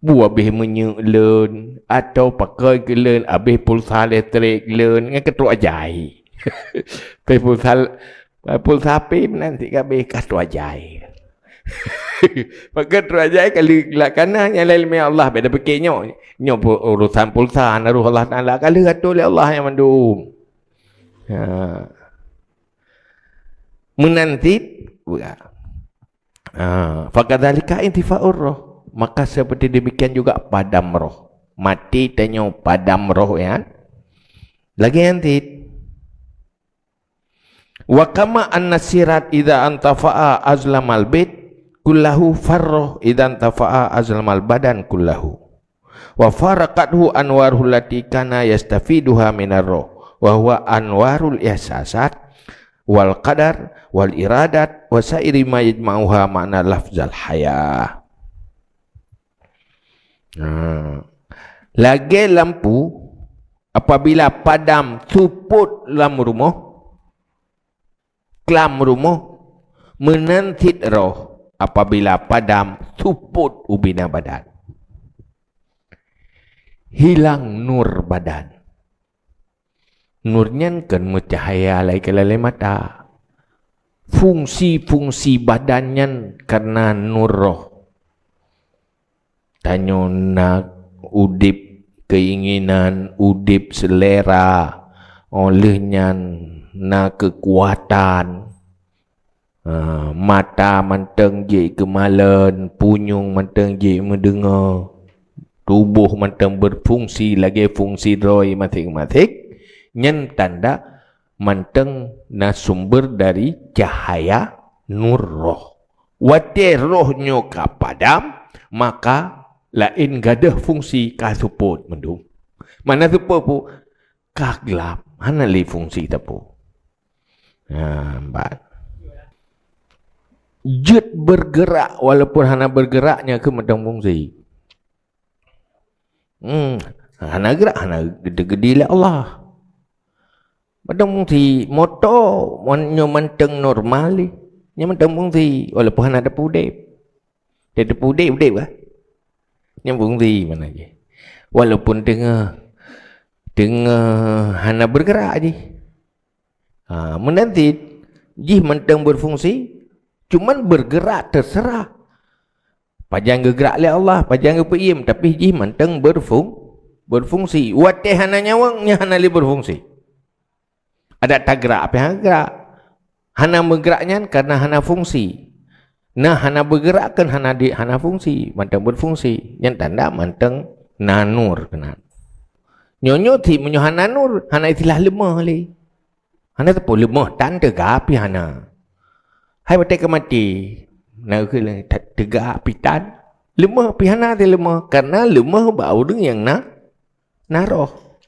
Bu abéh minyeuk lôn, atau pakoi keu lôn, abéh pulsa listrik lôn, nyan ka trok ajai. Abéh pulsa, pulsa P meunan cit ka abéh ka trok ajai. Pakon trok ajai ka lheueh lakana nyang laén mé Allah, beda pikir nyoe. Nyoe pu-, urusan pulsa, na roh Allah Taala ka lheueh atur lé Allah nyang mandum. Ha. Meunan cit, buka. Ha, fakadzalika intifa'ur roh. Maka seperti demikian juga padam roh. Mati tanyoe padam roh, ya. Lagée nyan cit. Wa kama anna sirat idza antafa'a azlamal bait kullahu, farroh idza antafa'a azlamal badan kullahu. Wa faraqathu anwaruhu allati kana yastafiduha minar roh, wa huwa anwarul ihsasat wal qadar wal iradat wa sairi ma yajma'uha makna lafzal hayah. Ha. Lagée lampu, apabila padam supot lam rumoh, klam rumoh, meunan cit roh apabila padam supot ubina badan. Hilang nur badan. Nur nyan kon meucahya lai keu lalée mata. Fungsi-fungsi badan nyan kareuna nur roh. Tanyoe na udeb keinginan, udeb selera, óh lheueh nyan na keukuatan. Ha, mata mantong jeuet keumalon, punyueng mantong jeuet meudeungoe, tuboh mantong beufungsi lagée fungsi droe maséng-maséng, nyan tanda mantong na sumber dari cahaya nur roh. Watée roh nyoe ka padam, maka laén gadôh fungsi ka seupôt mandum. Mana seupôt pu-, ka glab, hana lé fungsi teupeu. Ha, ban. Jeuet bergerak, walaupun hana bergerak, nyan keuh mantong fungsi. Hmm, hana gerak, hana geude-, geudi lé Allah. Mantong fungsi moto, mon-, nyoe mantong normal lé. Nyan mantong fungsi, walaupun hana teupeu udeb. Teupeu udeb, udeb kah? Nyan fungsi mana jih. Walaupun teungoh, teungoh hana bergerak jih. Ha, meunan cit, jih mantong berfungsi, cuman bergerak terserah. Pajan geugerak lé Allah, pajan geupeuiem, tapi jih mantong berfung-, berfungsi. Watée hana nyawöng, nyan hana lé berfungsi. Adak tagerak, tapi hana gerak. Hana meugerak nyan karena hana fungsi. Nah, hana bergerak kan hana di-, hana fungsi, mantong berfungsi. Nyan tanda mantong na nur keunan. Nyoe-nyoe cit meunyoe hana nur, hana istilah leumoh lé. Hana teupeu leumoh tan teuga pih hana. Hai watée ka maté, na keuh lé te-, teuga pih tan. Leumoh pih hana teu leumoh, karena leumoh bak ureuëng nyang na, na roh.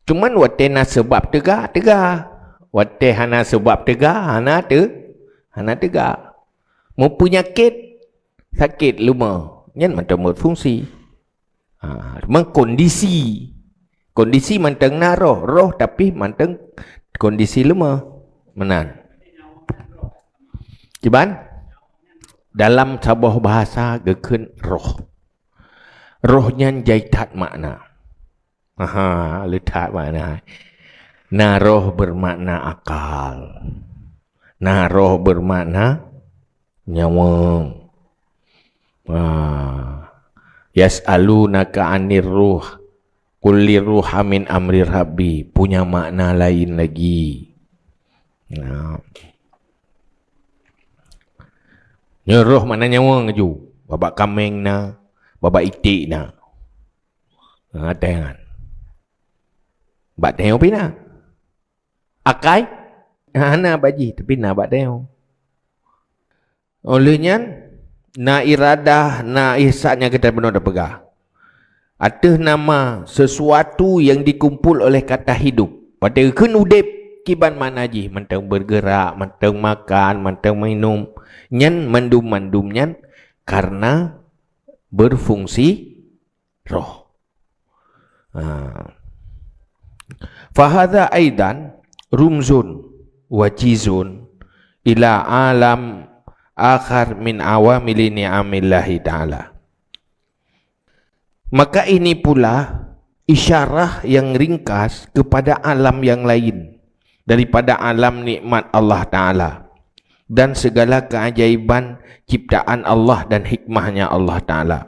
Cuman watée na seubab teuga, teuga. Watée hana seubab teuga, hana teu-, hana teuga. Meupeunyakét, sakét leumoh, nyan mantong berfungsi. Ha, teuma kondisi. Kondisi mantong na roh, roh tapi mantong kondisi leumoh. Meunan. Kiban? Dalam saboh bahasa geukheun roh. Roh nyan jai that makna. Aha, le that makna. Na roh bermakna akal. Na roh bermakna nyawöng. Ha. Yas'alunaka 'anir ruh. Qul lir ruha min amri rabbi. Punya makna lain lagi. Nah. Nyoe roh makna nyawöng laju. Babah kaméng na, babah iték na. Ha, tanyoe. Bak tanyoe pih na. Akai? Hana bak jih, tapi na bak tanyoe. Óh lheueh nyan, na iradah, na ihsan nyang geutanyoe bunoe tapeugah. Ateueh nama sesuatu yang dikumpul oleh kata hidup. Watée geukheun udeb, kiban makna jih, mantong bergerak, mantong makan, mantong minum. Nyan mandum-mandum nyan karena berfungsi roh. Ha. Fahadha aidan rumzun wajizun ila alam akhar min awamili ni'amillahi ta'ala. Maka ini pula isyarah yang ringkas kepada alam yang lain daripada alam nikmat Allah Ta'ala dan segala keajaiban ciptaan Allah dan hikmahnya Allah Ta'ala.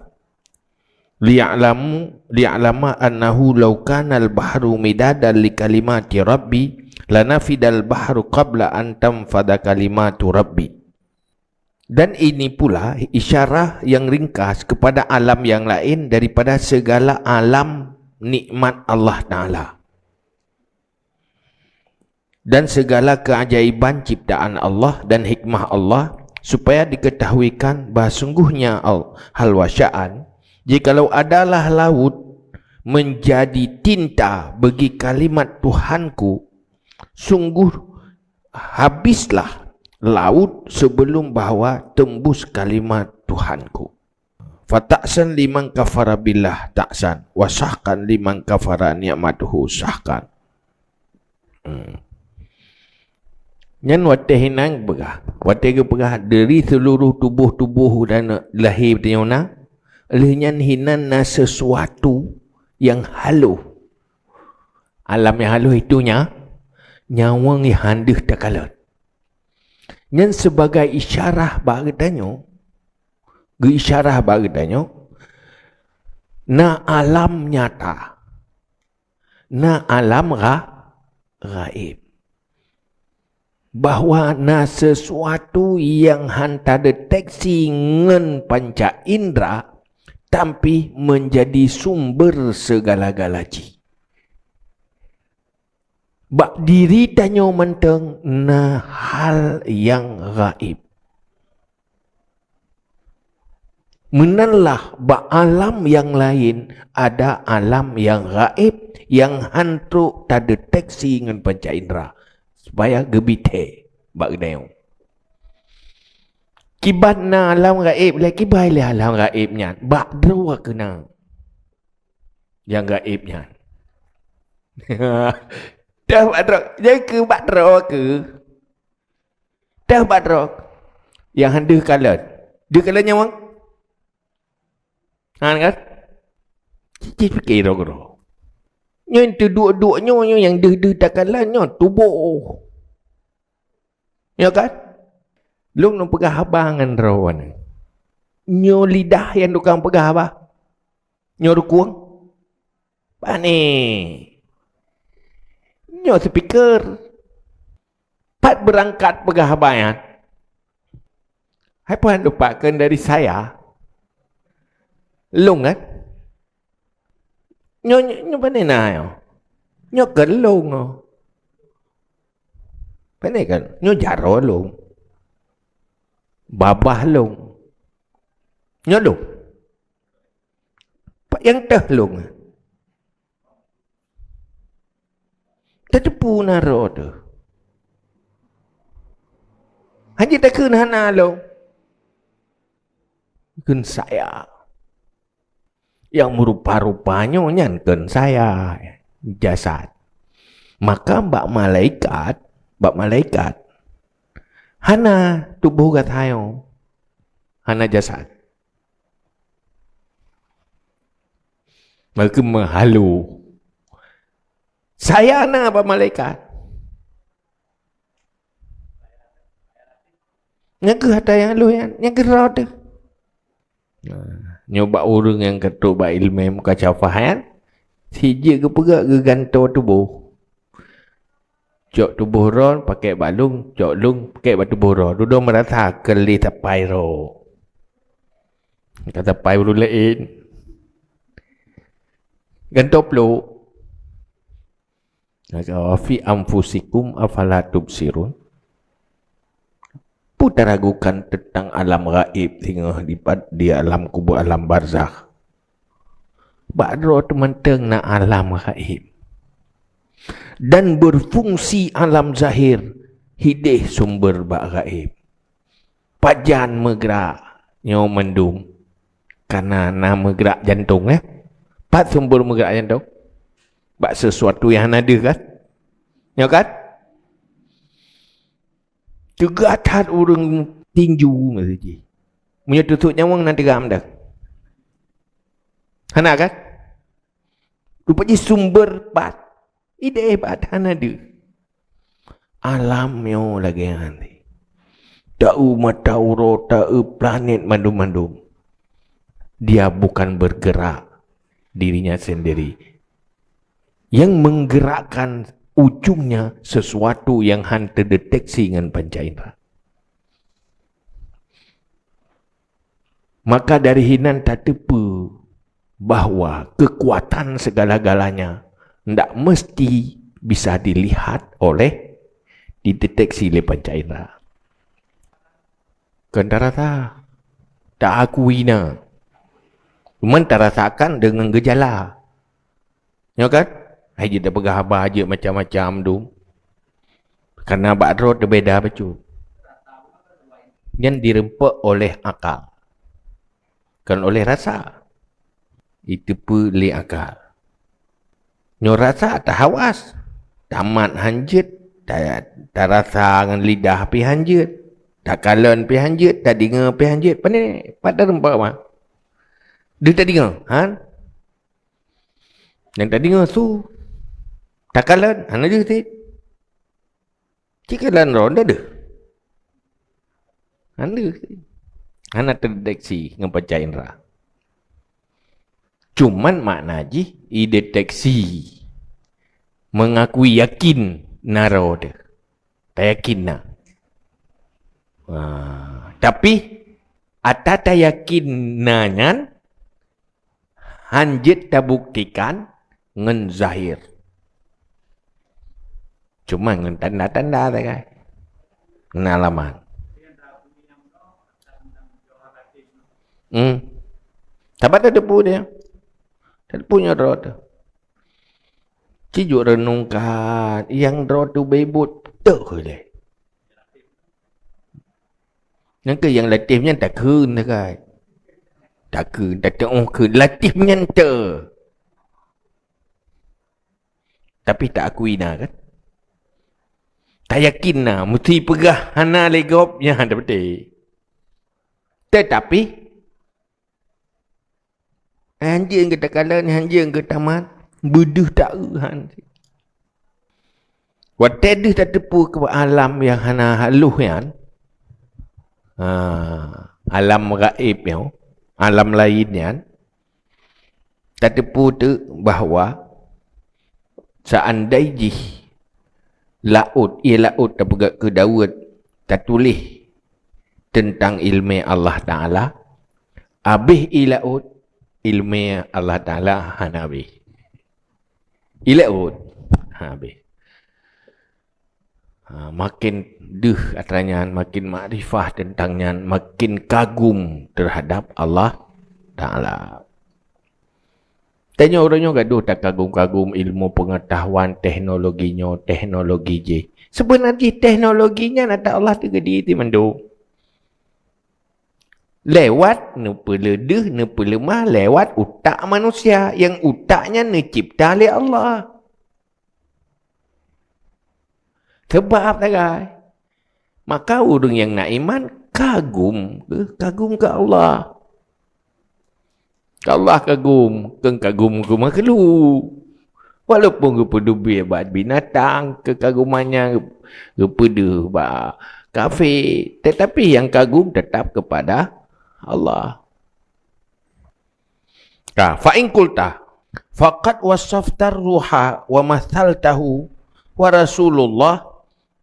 Liya'lamu, liya'lama annahu law kana al-bahru midadan li kalimati Rabbi, lanafidal bahru qabla an tanfada kalimatu Rabbi. Dan ini pula isyarah yang ringkas kepada alam yang lain daripada segala alam nikmat Allah Ta'ala dan segala keajaiban ciptaan Allah dan hikmah Allah, supaya diketahuikan bahwa sungguhnya al-, hal wasya'an, jikalau adalah laut menjadi tinta bagi kalimat Tuhanku, sungguh habislah laut sebelum bahwa tembus kalimat Tuhanku. Fata'san liman kafara billah ta'san, wa sahkan liman kafara ni'matuhu sahkan. Hmm. Nyan watée hinan geupeugah, watée geupeugah dari seluruh tuboh-tuboh dan lahé tanyoe na, lheueh nyan hinan na sesuatu nyang haloh. Alam nyang haloh itu nya, nyawöng nyang han deuh takalon. Nyan sebagai isyarah bak geutanyoe, geuisyarah bak geutanyoe, na alam nyata, na alam gha-, gaib. Bahwa na sesuatu nyang han tadeteksi ngon panca indra, tapi menjadi sumber segala-gala jih. Bak diri tanyoe mantong na hal nyang gaib. Meunanlah bak alam nyang laén ada alam nyang gaib nyang han trok tadeteksi ngon panca indra, supaya geubithée bak geutanyoe. Kiban na alam gaib lé, kiban lé alam gaib nyan, bak droe keunan nyang gaib nyan. Teuh bak droe, nyang keu bak droe keu. Teuh bak droe. Nyang han deuh kalon. Deuh kalon nyawöng? Han kan? Cit-cit pike droe keudroe. Nyan teuduek-duek nyoe, nyoe nyang deuh-deuh takalon nyoe tuboh. Ya kan? Lôn neupeugah haba ngon droeneuh. Nyoe lidah nyang tukang peugah haba. Nyoe rukueng. Pane. Nyoe speaker. Pat beurangkat peugah haba nyan. Hai peue han lupa kheun dari saya. Lôn kan? Nyoe, nyoe, nyoe pane na nyoe? Nyoe keu lôn nyoe. Pane kan? Nyoe jaroe lôn. Babah lôn. Nyoe lôn. Pat nyang teuh lôn? Tateupeue na droe teuh. Hana takheun hana lôn. Kheun saya. Nyang meurupa-rupa nyoe nyan kheun saya, jasad. Maka bak malaikat, bak malaikat, hana tuboh gata nyoe, hana jasad. Maka meuhalo. Saya na bak malaikat. Nyang keuh ata nyang lôn nyan, nyang keuh droe teuh. Nah, nyoe bak ureuëng nyang ka trok bak ileumé mukasyafah nyan, sijeuet geupeugah geugantoe tuboh. Cok tuboh droe pakèk bak lôn, cok lôn pakèk bak tuboh droe. Dudoe meurasa keu lé sapai droe. Ka sapai ureuëng laén. Gantoe plôk. Maka, "Wa fi anfusikum afala tubsirun?" Peue taragukan teuntang alam gaib singoh di pat-, di alam kubur, alam barzakh? Bak droe teuh mantong na alam gaib. Dan berfungsi alam zahir hideh sumber bak gaib. Pajan meugrak nyoe mandum? Kana na meugrak jantong, eh? Pat sumber meugrak jantong? Bak sesuatu nyang hana deuh, kan? Nyo kan? Teuga that ureuëng tinju meusti jih. Meunyoe teusok nyawöng na teuga meudah. Hana kan? Rupa jih sumber pat. Ideh pat hana deuh. Alam nyoe lagée nyan. Taeu mata uroe, taeu planet mandum-mandum. Dia bukan bergerak dirinya sendiri. Yang menggerakkan ujungnya sesuatu yang han terdeteksi ngon panca indera. Maka dari hinan tateupeue bahwa kekuatan segala-galanya ndak mesti bisa dilihat oleh, dideteksi lé panca indera. Kon tarasa, taakui na. Cuman tarasakan dengan gejala. Nyo kan? Hai jeuet tapeugah haba jeuet macam-macam dum. Karena bak droe teubeda bacut. Nyan direumpok oleh akal. Kon oleh rasa. Iteupeue lé akal. Nyoe rasa tahawas. Tamat hanjeuet, ta-, tarasa ngon lidah pih hanjeuet. Takalon pih hanjeuet, tadeungoe pih hanjeuet. Pane, pat tareumpok mah. Deuh tadeungoe, han? Nyang tadeungoe su. Takalon, hana deuh cit. Cit kalon droe, hana deuh. Hana deuh. Hana terdeteksi ngon panca indera. Cuman makna jih ideteksi. Mengakui yakin na droe teuh. Tayakin na. Wah, tapi ata tayakin na nyan hanjeuet tabuktikan ngon zahir. Cuma ngon tanda-tanda sagai. Ngon alamat. Hmm. Saban tateupeue dia. Tateupeue nyoe droe teuh. Ci jok renungkan, nyang droe teuh beuet teuh lé. Nyang keu nyang latif nyan takheun sagai. Takheun, tateuoh kheun. Latif nyan teuh. Tapi taakui na kan? Tayakin na, meusti peugah hana lé gob, nyan hana beutôi. Tetapi, hanjeuet geuh takalon, hanjeuet geuh tamat, beudeuh taeu han. Watée deuh tateupeue keu alam nyang hana halôh nyan, ha, alam gaéb nyoe, alam laén nyan, tateupeue teuk bahwa seandai jih laôt, ié laôt tapeugah keu Daud, tatuléh teuntang iéleumé Allah Taala, abéh ié laôt, iéleumé Allah Taala hana abéh. Ié laôt, ha, abéh. Ha, makin deuh atra nyan, makin makrifah teuntang nyan, makin kagum teuhadab Allah Taala. Tanyoe uroe nyoe gadoh takagum-kagum ilmu peungatahuan, teknologi nyoe, teknologi jéh. Seubeuna jih teknologi nyan atra Allah teuh geudi ti mandum. Lewat neupeuleudeih, neupeuleumah lewat utak manusia, nyang utak nyan neucipta lé Allah. Sabab sagai. Maka ureuëng nyang na iman kagum, kagum keu Allah. Keu Allah kagum, kon kagum keu makhluk. Walaupun geupeudubie bak binatang, keukaguman nyan geupeudeuh bak kafé, tetapi nyang kagum tetap kepada Allah. Ka, fa in qulta, faqad wasaftar ruha wa mathaltahu wa Rasulullah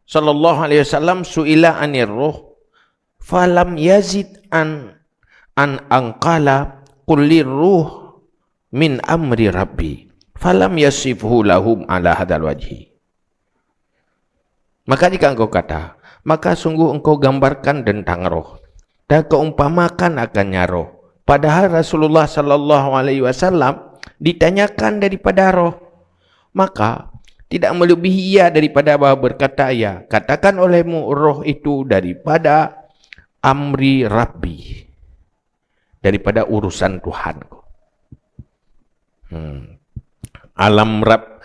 sallallahu alaihi wasallam su'ila anir ruh, falam yazid an, an anqala, qul lir ruh min amri rabbi, falam yasifhu lahum ala hadzal wajhi. Maka jika engkau kata, maka sungguh engkau gambarkan tentang roh, dan kau umpamakan akan nyan roh. Padahal Rasulullah sallallahu alaihi wasallam ditanyakan daripada roh. Maka, tidak melebihi ia daripada bahwa berkata ia, katakan olehmu roh itu daripada amri Rabbi, daripada urusan Tuhanku. Hmm. Alam Rab,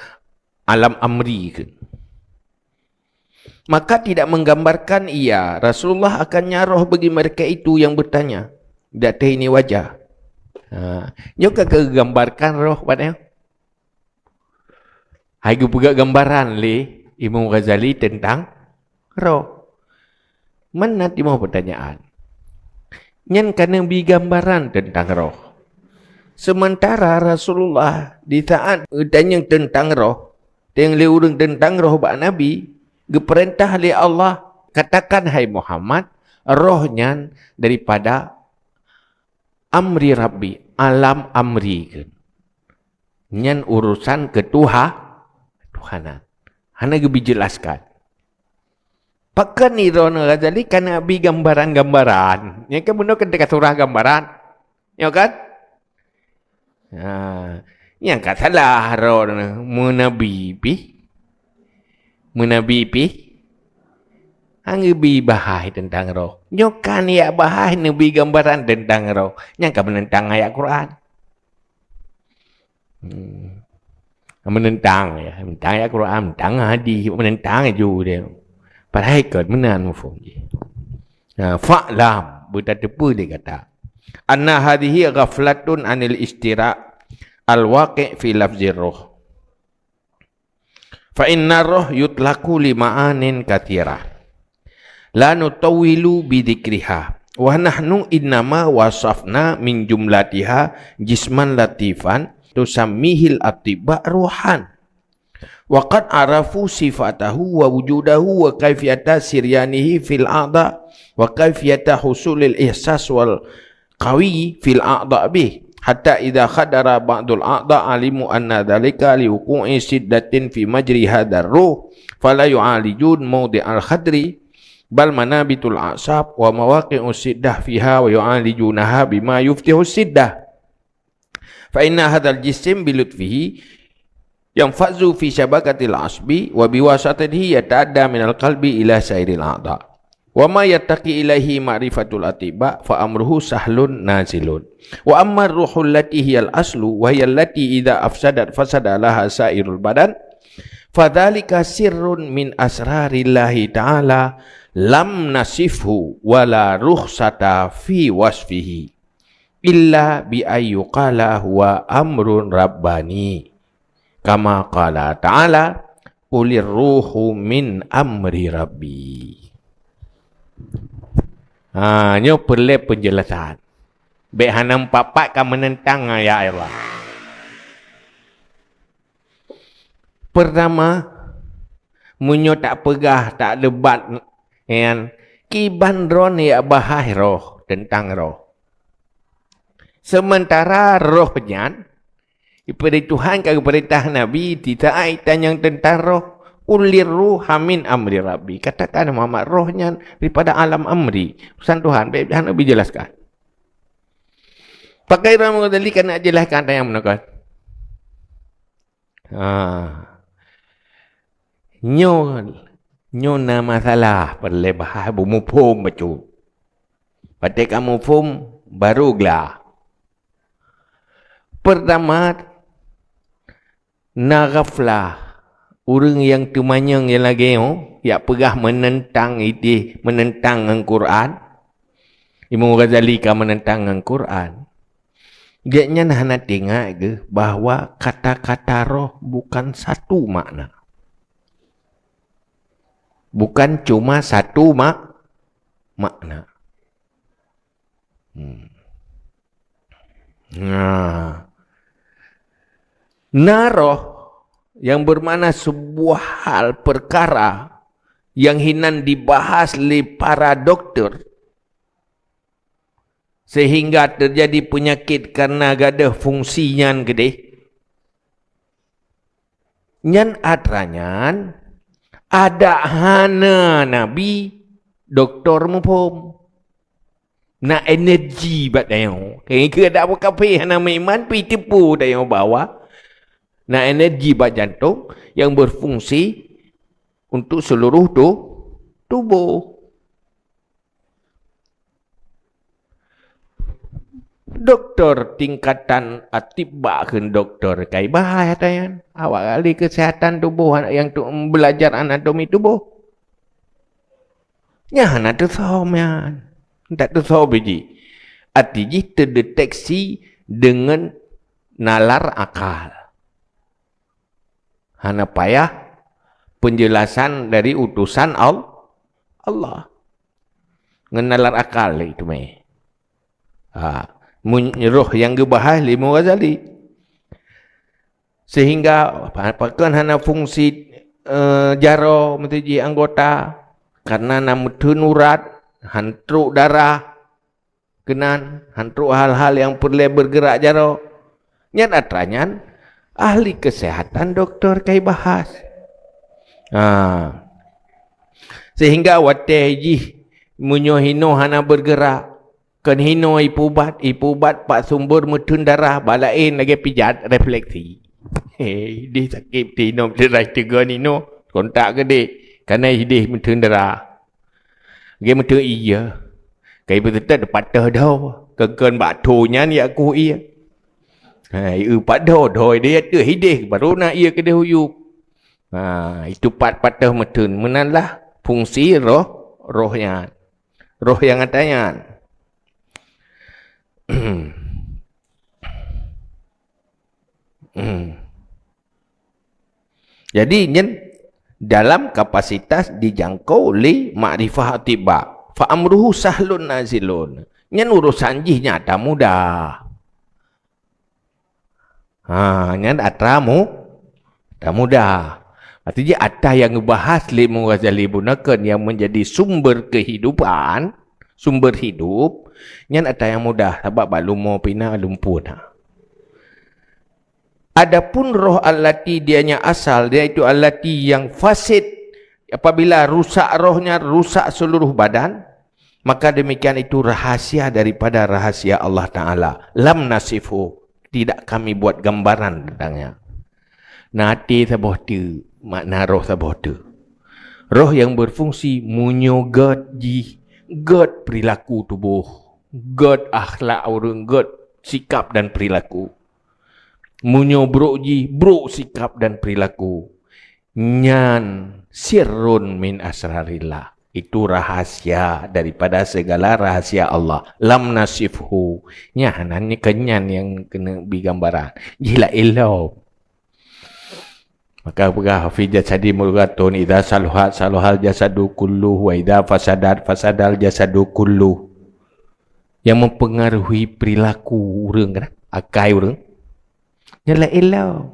alam amri ke? Maka tidak menggambarkan ia, Rasulullah, akannya roh bagi mereka itu yang bertanya. Tidak tahu ini wajah. Ha. Nyoe ka geugambarkan roh pada nyoe. Hai geupeugah gambaran lé Imam Ghazali tentang roh. Meunan timoh pertanyaan. Nyan ka neubi gambaran tentang roh. Sementara Rasulullah di saat geutanyong tentang roh, teuntèe lé ureuëng tentang roh bak Nabi, geupeurintah lé Allah, "Katakan, hai Muhammad, roh nyan daripada amri Rabbi, alam amri kheun. Nyan urusan keutuha-, ketuhanan." Hana geubi jelaskan. Pakon Imam Ghazali ka neubi gambaran-gambaran? Nyan kan bunoe kan teuka surah gambaran. Nyoe kan? Ha, nyang ka salah roh meunabi pih. Meunabi pih. Hana geubi bahas tentang roh. Nyoe kan jak bahas neubi gambaran tentang roh. Nyang ka meunentang ayat Quran. Hmm. Meunentang, ya. Meunentang ayat Quran, meunentang hadis, meunentang ju dia. Padahai kon meunan mafhum jih. Ha, fa'lam, beutateupeue lé gata. Anna hadhihi ghaflatun anil istirak al-waqi' fi lafzir ruh. Fa inna ruh yutlaqu li ma'anin katsirah. La nutawwilu bi dzikriha. Wa nahnu innama wasafna min jumlatiha jisman latifan tusammihil atibba ruhan. Wa qad arafu sifatahu wa wujudahu wa kaifiyata siryanihi fil a'dha wa kaifiyata husulil ihsas wal qawi fil a'dha bih. Hatta idza khadara ba'dul a'dha alimu anna dzalika liwuqu'i siddatin fi majri hadzar ruh, fala yu'alijun mawdi'al khadri, bal manabitul a'sab wa mawaqi'us siddah fiha wa yu'alijunaha bima yuftihu siddah. Fa inna hadzal jisim bilutfihi yanfazu fi syabakatil asbi wa biwasatatihi yata'adda minal qalbi ila sairil a'dha. Wa ma yattaqi ilaihi ma'rifatul atibba fa amruhu sahlun nazilun. Wa amma ruhul lati hiyal aslu wa hiyal lati idza afsadat fasada laha sairul badan, fadzalika sirrun min asrarillahi ta'ala lam nasifhu wa la rukhsata fi wasfihi illa bi ayyuqala huwa amrun rabbani. Kama qala ta'ala, "Qulir ruhu min amri rabbi." Ha, nyoe peureulée penjelasan. Bék hana meupat-pat ka meunentang ayat Allah. Pertama, meunyoe tak peugah, tak debat nyan, kiban droeneuh jak bahas roh, tentang roh. Sementara roh nyan, daripada Tuhan ka geupeurintah Nabi, titah ai tanyong tentang roh, "Qulir ruha min amri Rabbi." Katakan Muhammad, roh nyan daripada alam amri, urusan Tuhan, bék hana dijelaskan. Pakon Imam Ghazali ka nak jelaskan tanyong meunokot. Ha. Nyoe, nyoe na masalah, peureulée bahas beumuphom bacut. Watée ka muphom, baru glah. Pertama, na ghaflah. Ureuëng nyang teumanyong nyang lagée nyoe, jak peugah meunentang idéh, meunentang ngon Quran. Imam Ghazali ka meunentang ngon Quran. Gobnyan hana teuingat geuh bahwa kata-kata roh bukan satu makna. Bukan cuma satu mak-, makna. Hmm. Nah. Na roh nyang bermakna sebuah hal perkara nyang hinan dibahas lé para doktor, sehingga terjadi penyakit karena gadoh fungsi nyan keudeh. Nyan atra nyan, adak hana nabi doktor muphom. Na energi bak tanyoe. Keu adak bak kafé hana meuiman, pih teupeu tanyoe bahwa na energi bak jantong nyang berfungsi untuk seluruh tu-, tuboh. Doktor tingkatan atibba kheun doktor kai bahai hata nyan. Awak ahli kesehatan tuboh nyang tu belajar anatomi tuboh. Nyan hana teusom nyan. Tak teusom biji. Arti jih teudeteksi deungon nalar akal. Hana payah penjelasan dari utusan Al-, Allah. Ngon nalar akal lé teumé. Ha, mun roh nyang geubahas lé Imam Ghazali. Sehingga pakon hana fungsi, eh, jaroe meuteujih anggota, karena na meuteun urat, han trok darah keunan, han trok hal-hal nyang peureulée bergerak jaroe. Nyan atra nyan ahli kesehatan doktor kai bahas. Ha. Sehingga watée jih meunyoe hinoe hana bergerak, kon hinoe ipeubat, ipeubat bak sumber meuteun darah, bak laén lagée pijat refleksi. Hei, deh sakét tinoe, teurai teugon inoe, kontak keudeh, kana ideh meuteun darah. Lagée meuteun ié. Kai beuteutet patah dhoe, kon-kon bak tho nyan ya kuh ié. Ha, ié pat dhoe, dhoe ideh ateueh ideh, baru na ié keudeh u yup. Ha, itu pat patah meuteun. Meunan lah fungsi roh, roh nyan. Roh nyang atra nyan. Jadi, nyan dalam kapasitas dijangkau lé makrifah atibba. Fa amruhu sahlun nazilun. Nyan urusan jih nyata mudah. Ha, nyan atra mu-, atra mudah. Artinya, atra nyang geubahas lé Imam Ghazali bunoe kon nyang menjadi sumber kehidupan, sumber hidup, nyan atra nyang mudah, sabab bak leumo pih na, lumpur na. Adapun roh allati dianya asal, yaitu allati yang fasid, apabila rusak rohnya, rusak seluruh badan, maka demikian itu rahasia daripada rahasia Allah Ta'ala. Lam nasifhu, tidak kami buat gambaran tentangnya. Na até saboh teuk, makna roh saboh teuk. Roh nyang berfungsi meunyoe gét jih, gét perilaku tuboh, gét akhlak ureuëng, gét sikap dan perilaku. Meunyoe brok jih, brok sikap dan perilaku. Nyan sirrun min asrarillah. Itu rahasia daripada segala rahasia Allah. Lam nasifhu. Nyan hana nyan nyang keuneuk bri gambaran. Jih laén lom. Maka peugah, "Fi jasadi mudghatun, idza saluhat saluhal jasadu kullu, wa idza fasadat fasadal jasadu kullu." Yang mempengaruhi perilaku ureuëng kan, akai ureuëng. Nyan laén lom.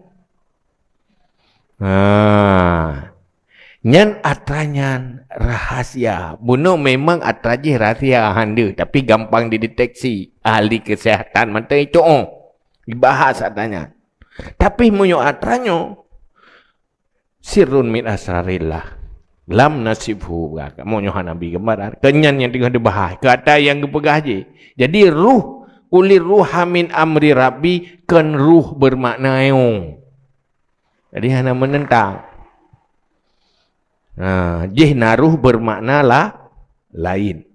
Ha. Nyan atra nyan rahasia. Bunoe memang atra jih rahasia hande, tapi gampang dideteksi. Ahli kesehatan mantong itu, oh, dibahas atra nyan. Tapi meunyoe atra nyoe, sirrun min asrarillah. Lam nasifhu, kamoe nyoe hana bri gambaran. Keu nyan nyang teungoh dibahas. Keu atra nyang geupeugah jih. Jadi ruh, kulir ruha min amri rabbi, kon ruh bermakna nyoe. Jadi hana menentang. Nah, jih na ruh bermakna la-, lain.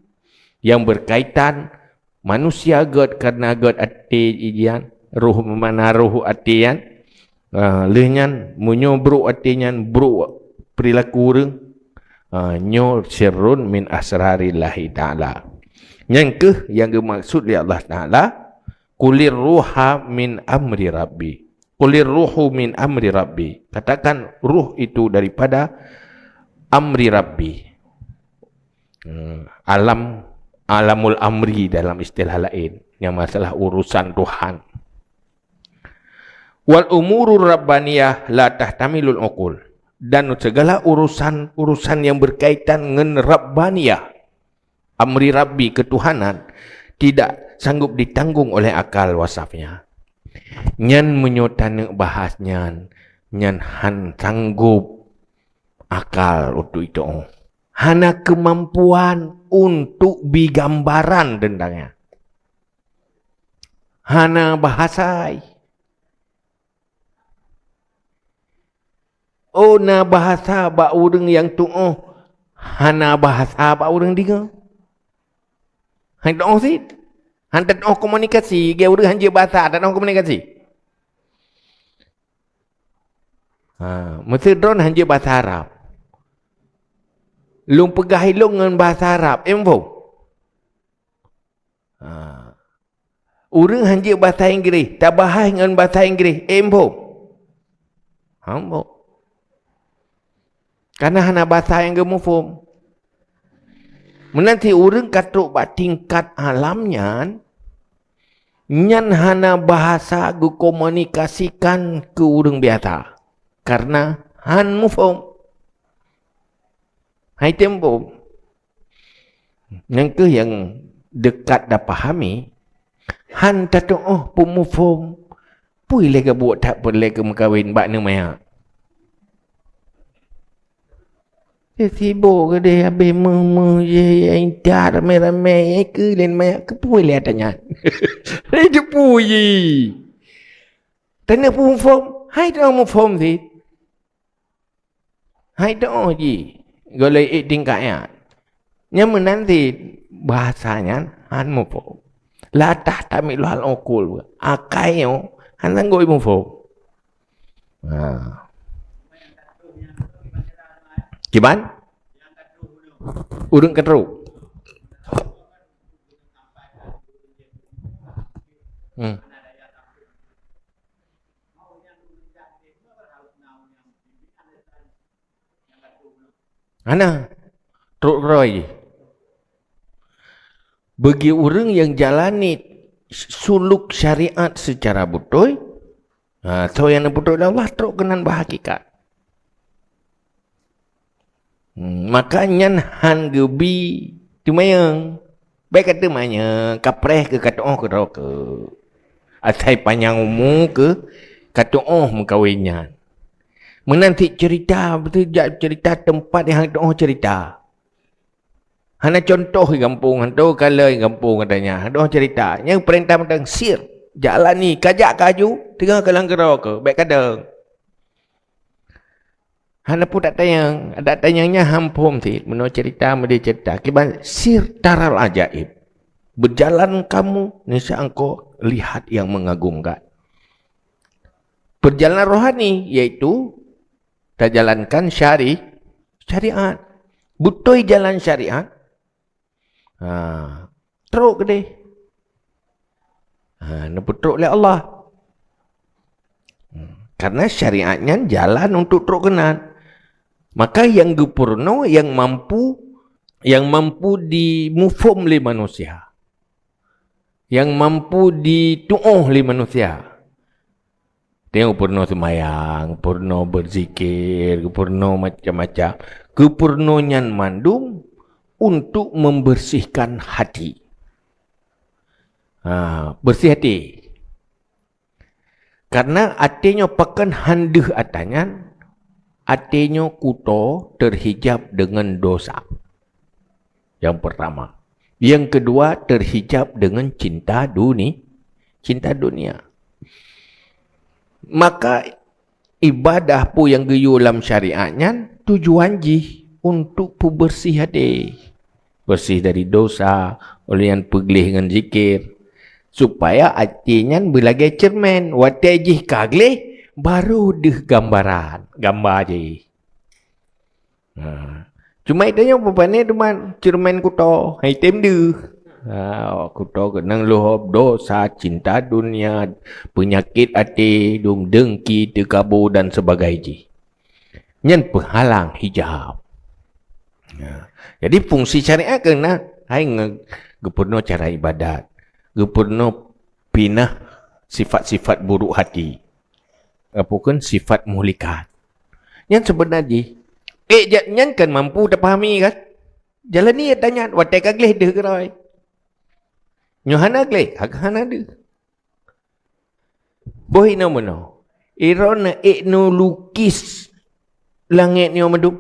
Yang berkaitan manusia gét karena gét até jih nyan, ruh mana ruh até nyan. Ah, lheueh nyan, meunyoe brok até nyan, brok perilaku ureuëng. Ah, nyoe sirrun min asrarillahi ta'ala. Nyan keuh nyang geumaksud lé Allah Ta'ala, "Kulir ruha min amri rabbi." "Kulir ruhu min amri rabbi." Katakan, "Ruh itu daripada amri rabbi." Hmm, alam, alamul amri dalam istilah lain, yang masalah urusan Tuhan. "Wal umurur rabbaniyah la tahtamilul uqul." Dan segala urusan-urusan yang berkaitan ngon rabbaniyah, amri rabbi, ketuhanan, tidak sanggup ditanggung oleh akal wasafnya. Nyan meunyoe taneuk bahas nyan, nyan han sanggup akal untuk itu. Hana kemampuan untuk bri gambaran tentangnya. Hana bahasa. Oh, na bahasa bak ureuëng nyang tuoh, hana bahasa bak ureuëng deungoe. Han tuoh cit. Han tuoh komunikasi, lagée ureuëng han jeuet bahasa, han tuoh komunikasi. Ha, meusé droen han jeuet bahasa Arab. Lôn peugah ilôn ngon bahasa Arab, eh, muphom? Ha. Ureuëng hanjeuet bahasa Inggréh, tabahas ngon bahasa Inggréh, eh, muphom? Hamba. Karena hana bahasa nyang geumuphom. Meunan cit ureuëng ka trok bak tingkat alam nyan, nyan hana bahasa geukomunikasikan keu ureuëng biasa, karena han muphom. Hai tem phom. Nyang kheueh nyang dekat tapahami, han tatuoh peumuphom. Peue lé gabuek that peureulée keu meukawen bak neu manyak? Sibok keudeh habéh meuh-meuh jih, intat ramé-ramé, keu lén manyak, keupeue lé ata nyan? Lé teupeue jih? Teuneuk peumuphom, hai teuh muphom cit. Hai teuh jih, gohlom ék tingkat nyan. Nyang meunan cit bahasa nyan han muphom. Latah tamiet lhal ukul, akai nyoe han sanggoe muphom. Ha. Kiban? Ureuëng ka trok. Hmm. Hana. Trok keudroe jih. Bagi ureuëng nyang jalani suluk syariat secara beutôi, ha, soe nyang neupeutrok lé Allah trok keunan bak hakikat. Hmm, maka nyan han geubi teumanyong. Bék ka teumanyong, kapreh keu ka tuoh keudroe keu. Asai panyang umu keu ka tuoh meukawen nyan. Meunan cit cerita, beutôi jak cerita teumpat nyang han tuoh cerita. Hana contoh di gampông, han tuoh kalon di gampông katanya. Han tuoh cerita. Nyang peurintah mantong sir, jalani, kajak kaju, teungoh ka lam keudroe keu, bék kadang. Hana peue tatanyong, tatanyong nyan han phom cit, meunoe cerita, meudeh cerita. Kiban sir taral ajaib. Berjalan kamu, niscaya engkau lihat yang mengagumkan. Perjalanan rohani, yaitu tajalankan syari-, syariat. Beutôi jalan syariat, ha, trok keudeh. Ha, neupeutrok lé Allah. Hmm. Karena syariat nyan jalan untuk trok keunan. Maka nyang geupeurunoe, nyang mampu, nyang mampu dimuphom lé manusia. Nyang mampu dituoh lé manusia. Teuh geupeurunoe seumayang, geupeurunoe beuzikir, geupeurunoe macam-macam. Geupeurunoe nyan mandum untuk membersihkan hati. Ha, bersih hati. Karena até nyoe pakon han deuh ata nyan, até nyoe kuto terhijab dengan dosa. Yang pertama. Yang kedua, terhijab dengan cinta duni-, cinta dunia. Maka ibadah peue nyang geuyue lam syariat nyan tujuan jih untuk peubeureuséh até. Beureuséh dari dosa, ulôn nyan peugleh ngon zikir. Supaya até nyan beulagée ceureumen, watée jih ka gleh, barô deuh gambaran, gamba jih. Ha. Cuma tanyoe peupané teuma ceureumen kuto, hai tem deuh. Ha, kuto keunong leuhob, dosa, cinta dunia, peunyakét até, dum dengki, teukabo dan sebagainya jih. Nyan peuhalang hijab. Ya. Jadi fungsi syariat keunan hai nge-, geupeurunoe cara ibadat, geupeurunoe pinah sifat-sifat buruk hati, ataupun sifat muhlikat. Nyan seubeuna jih, ék jak nyan kan mampu tapahami kan? Jalani ata nyan watée ka gleh deuh keudroe. Nyoe hana gleh, hana deuh. Boh inoe meunoe. Droeneuh ék neulukis langét nyoe mandum.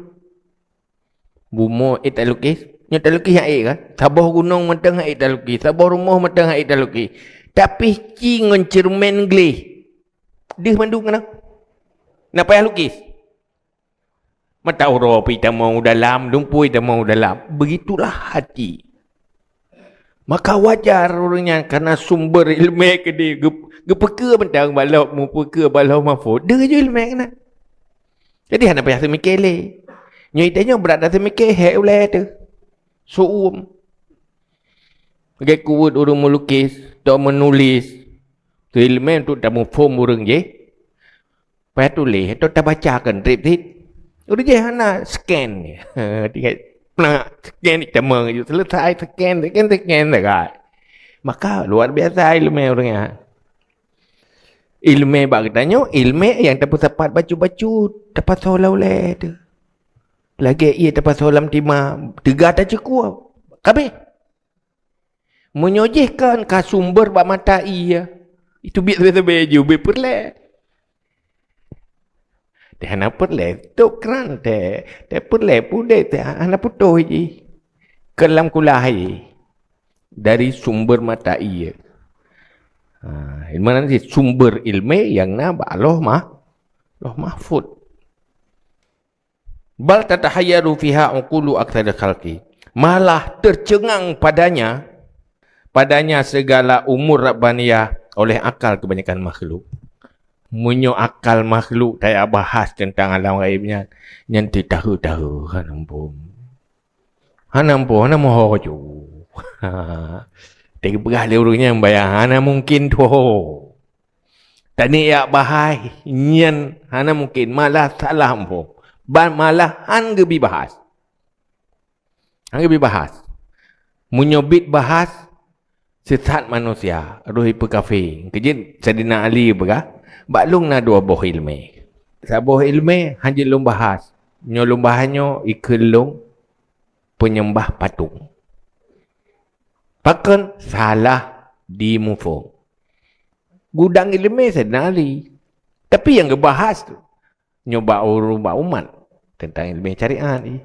Bumoe ék talukis. Nyoe talukis han ék kan? Saboh gunong mantong han ék talukis. Saboh rumoh mantong han ék talukis. Tapi ci ngon ceureumen gleh. Deuh mandum keunoe. Na payah lukis. Mata uroe pih tamong u dalam, lumpui tamong u dalam. Begitulah hati. Maka wajar ureuëng nyan, karena sumber iéleumé keudeh geup-, geupeukeue mantong bak Lauh, meupeukeue bak Lauh Mahfuz. Deuh ju iéleumé keunan. Jadi hana payah teumiké lé. Nyoe tanyoe brat dasai miké, hék ulée teuh. Su'um. Lagée kuweuet ureuëng meulukis, atau meunulis. Teu iéleumé untuk tamuphom ureuëng jih. Payah tuléh atau tabaca kan treb cit. Ureuëng jih hana scan. Tinggai na scan di tamong ju selesai scan, scan, scan sagai. Maka luar biasa iéleumé ureuëng nyan. Iéleumé bak geutanyoe, iéleumé nyang tapeusapat bacut-bacut, tapasoe lam ulée teuh. Lagée ié tapasoe lam tima, teuga tacukua. Kabeh. Meunyoe jih kan ka sumber bak mata ié, itu biet sabe-sabe ju, biet peureulée. Teuh hana peureulée, tok kran teuh, teuh peureulée pudek teuh hana putôh jih. Keu lam kulah jih dari sumber mata ié. Ha, iéleumé nan cit sumber iéleumé nyang na bak Lauh Mah-, Lauh Mahfuz. Bal tatahayyaru fiha uqulu aktsaril khalqi. Malah tercengang padanya, padanya segala umur rabbaniyah oleh akal kebanyakan makhluk. Meunyoe akal makhluk tajak bahas teuntang alam gaib nyan, nyan teuh tahe-tahe, hana muphom. Hana muphom, hana meuho ju. Teupeugah lé ureuëng nyan baya hana mungkin tuho. Tani jak bahai nyan hana mungkin, malah salah muphom. Ban malah han geubi bahas. Han geubi bahas. Meunyoe bit bahas, sesat manusia, roh ipeukafe. Keujeuet Saidina Ali peugah, bak lôn na dua boh iéleumé. Saboh iéleumé han jeuet lôn bahas. Nyoe lôn bahas nyoe ikheun lôn peunyembah patong. Pakon salah dimuphom. Gudang iéleumé Saidina Ali. Tapi nyang geubahas tu, nyoe bak ureuëng bak umat teuntang iéleumé syariat jih.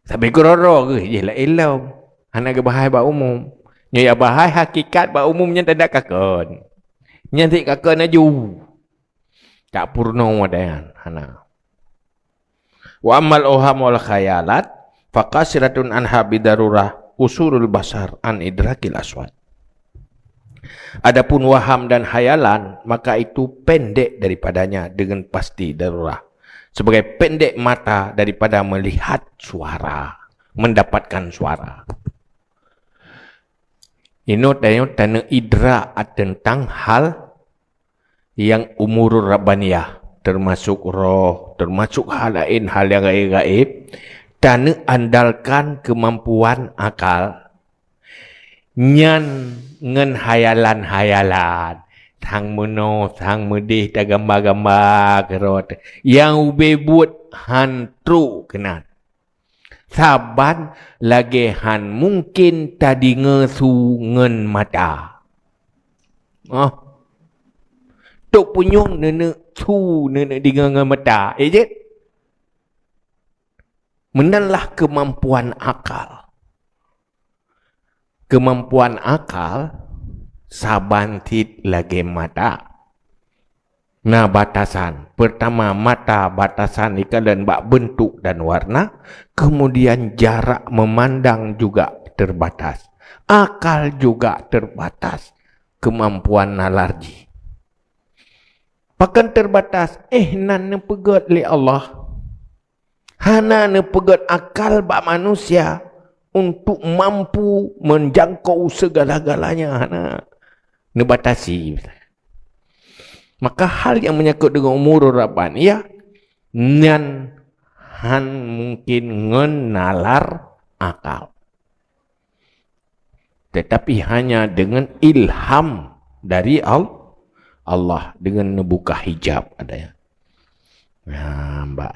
Sabe keudroe-droe geuh jih laén lom. Hana geubahai bak umum. Nyoe jak bahai hakikat bak umum nyan tanda kakon. Nyan cit kakon aju. Tak purno watée nyan. Hana. Wa ammal auham wal khayalat, faqasiratun anha bidarurah qusurul basar an idrakil aswat. Adapun waham dan khayalan, maka itu pendek daripadanya dengan pasti darurah. Sebagai pendek mata daripada melihat suara, mendapatkan suara. Inoe tanyoe taneuk idrak teuntang hal nyang umur rabbaniyah, termasuk roh, termasuk hal laén, hal nyang gaéb-gaéb, taneuk andalkan keumampuan akal nyan ngon hayalan-hayalan, sang meunoe, sang meudeh, tagambah-gambah keudroe, nyang ubé buet han trok keunan. Saban lagée han mungken tadeungoe su ngon mata. Oh. Tok punyueng neuneuk su, neuneuk deungoe ngon mata. Eh, jeuet? Meunanlah keumampuan akal. Keumampuan akal saban cit lagée mata. Na batasan. Pertama, mata batasan ikalon bak bentuk dan warna, kemudian jarak memandang juga terbatas. Akal juga terbatas, keumampuan nalar jih. Pakon terbatas, eh, nan neupeugét lé Allah. Hana neupeugét akal bak manusia untuk mampu menjangkau segala-galanya, hana. Neubatasi. Maka hal nyang menyangkut dengan umur rabbaniyah nyan han mungken ngon nalar akal. Tetapi hanya dengan ilham dari Al-, Allah, dengan neubuka hijab, katanya. Nah, mbak.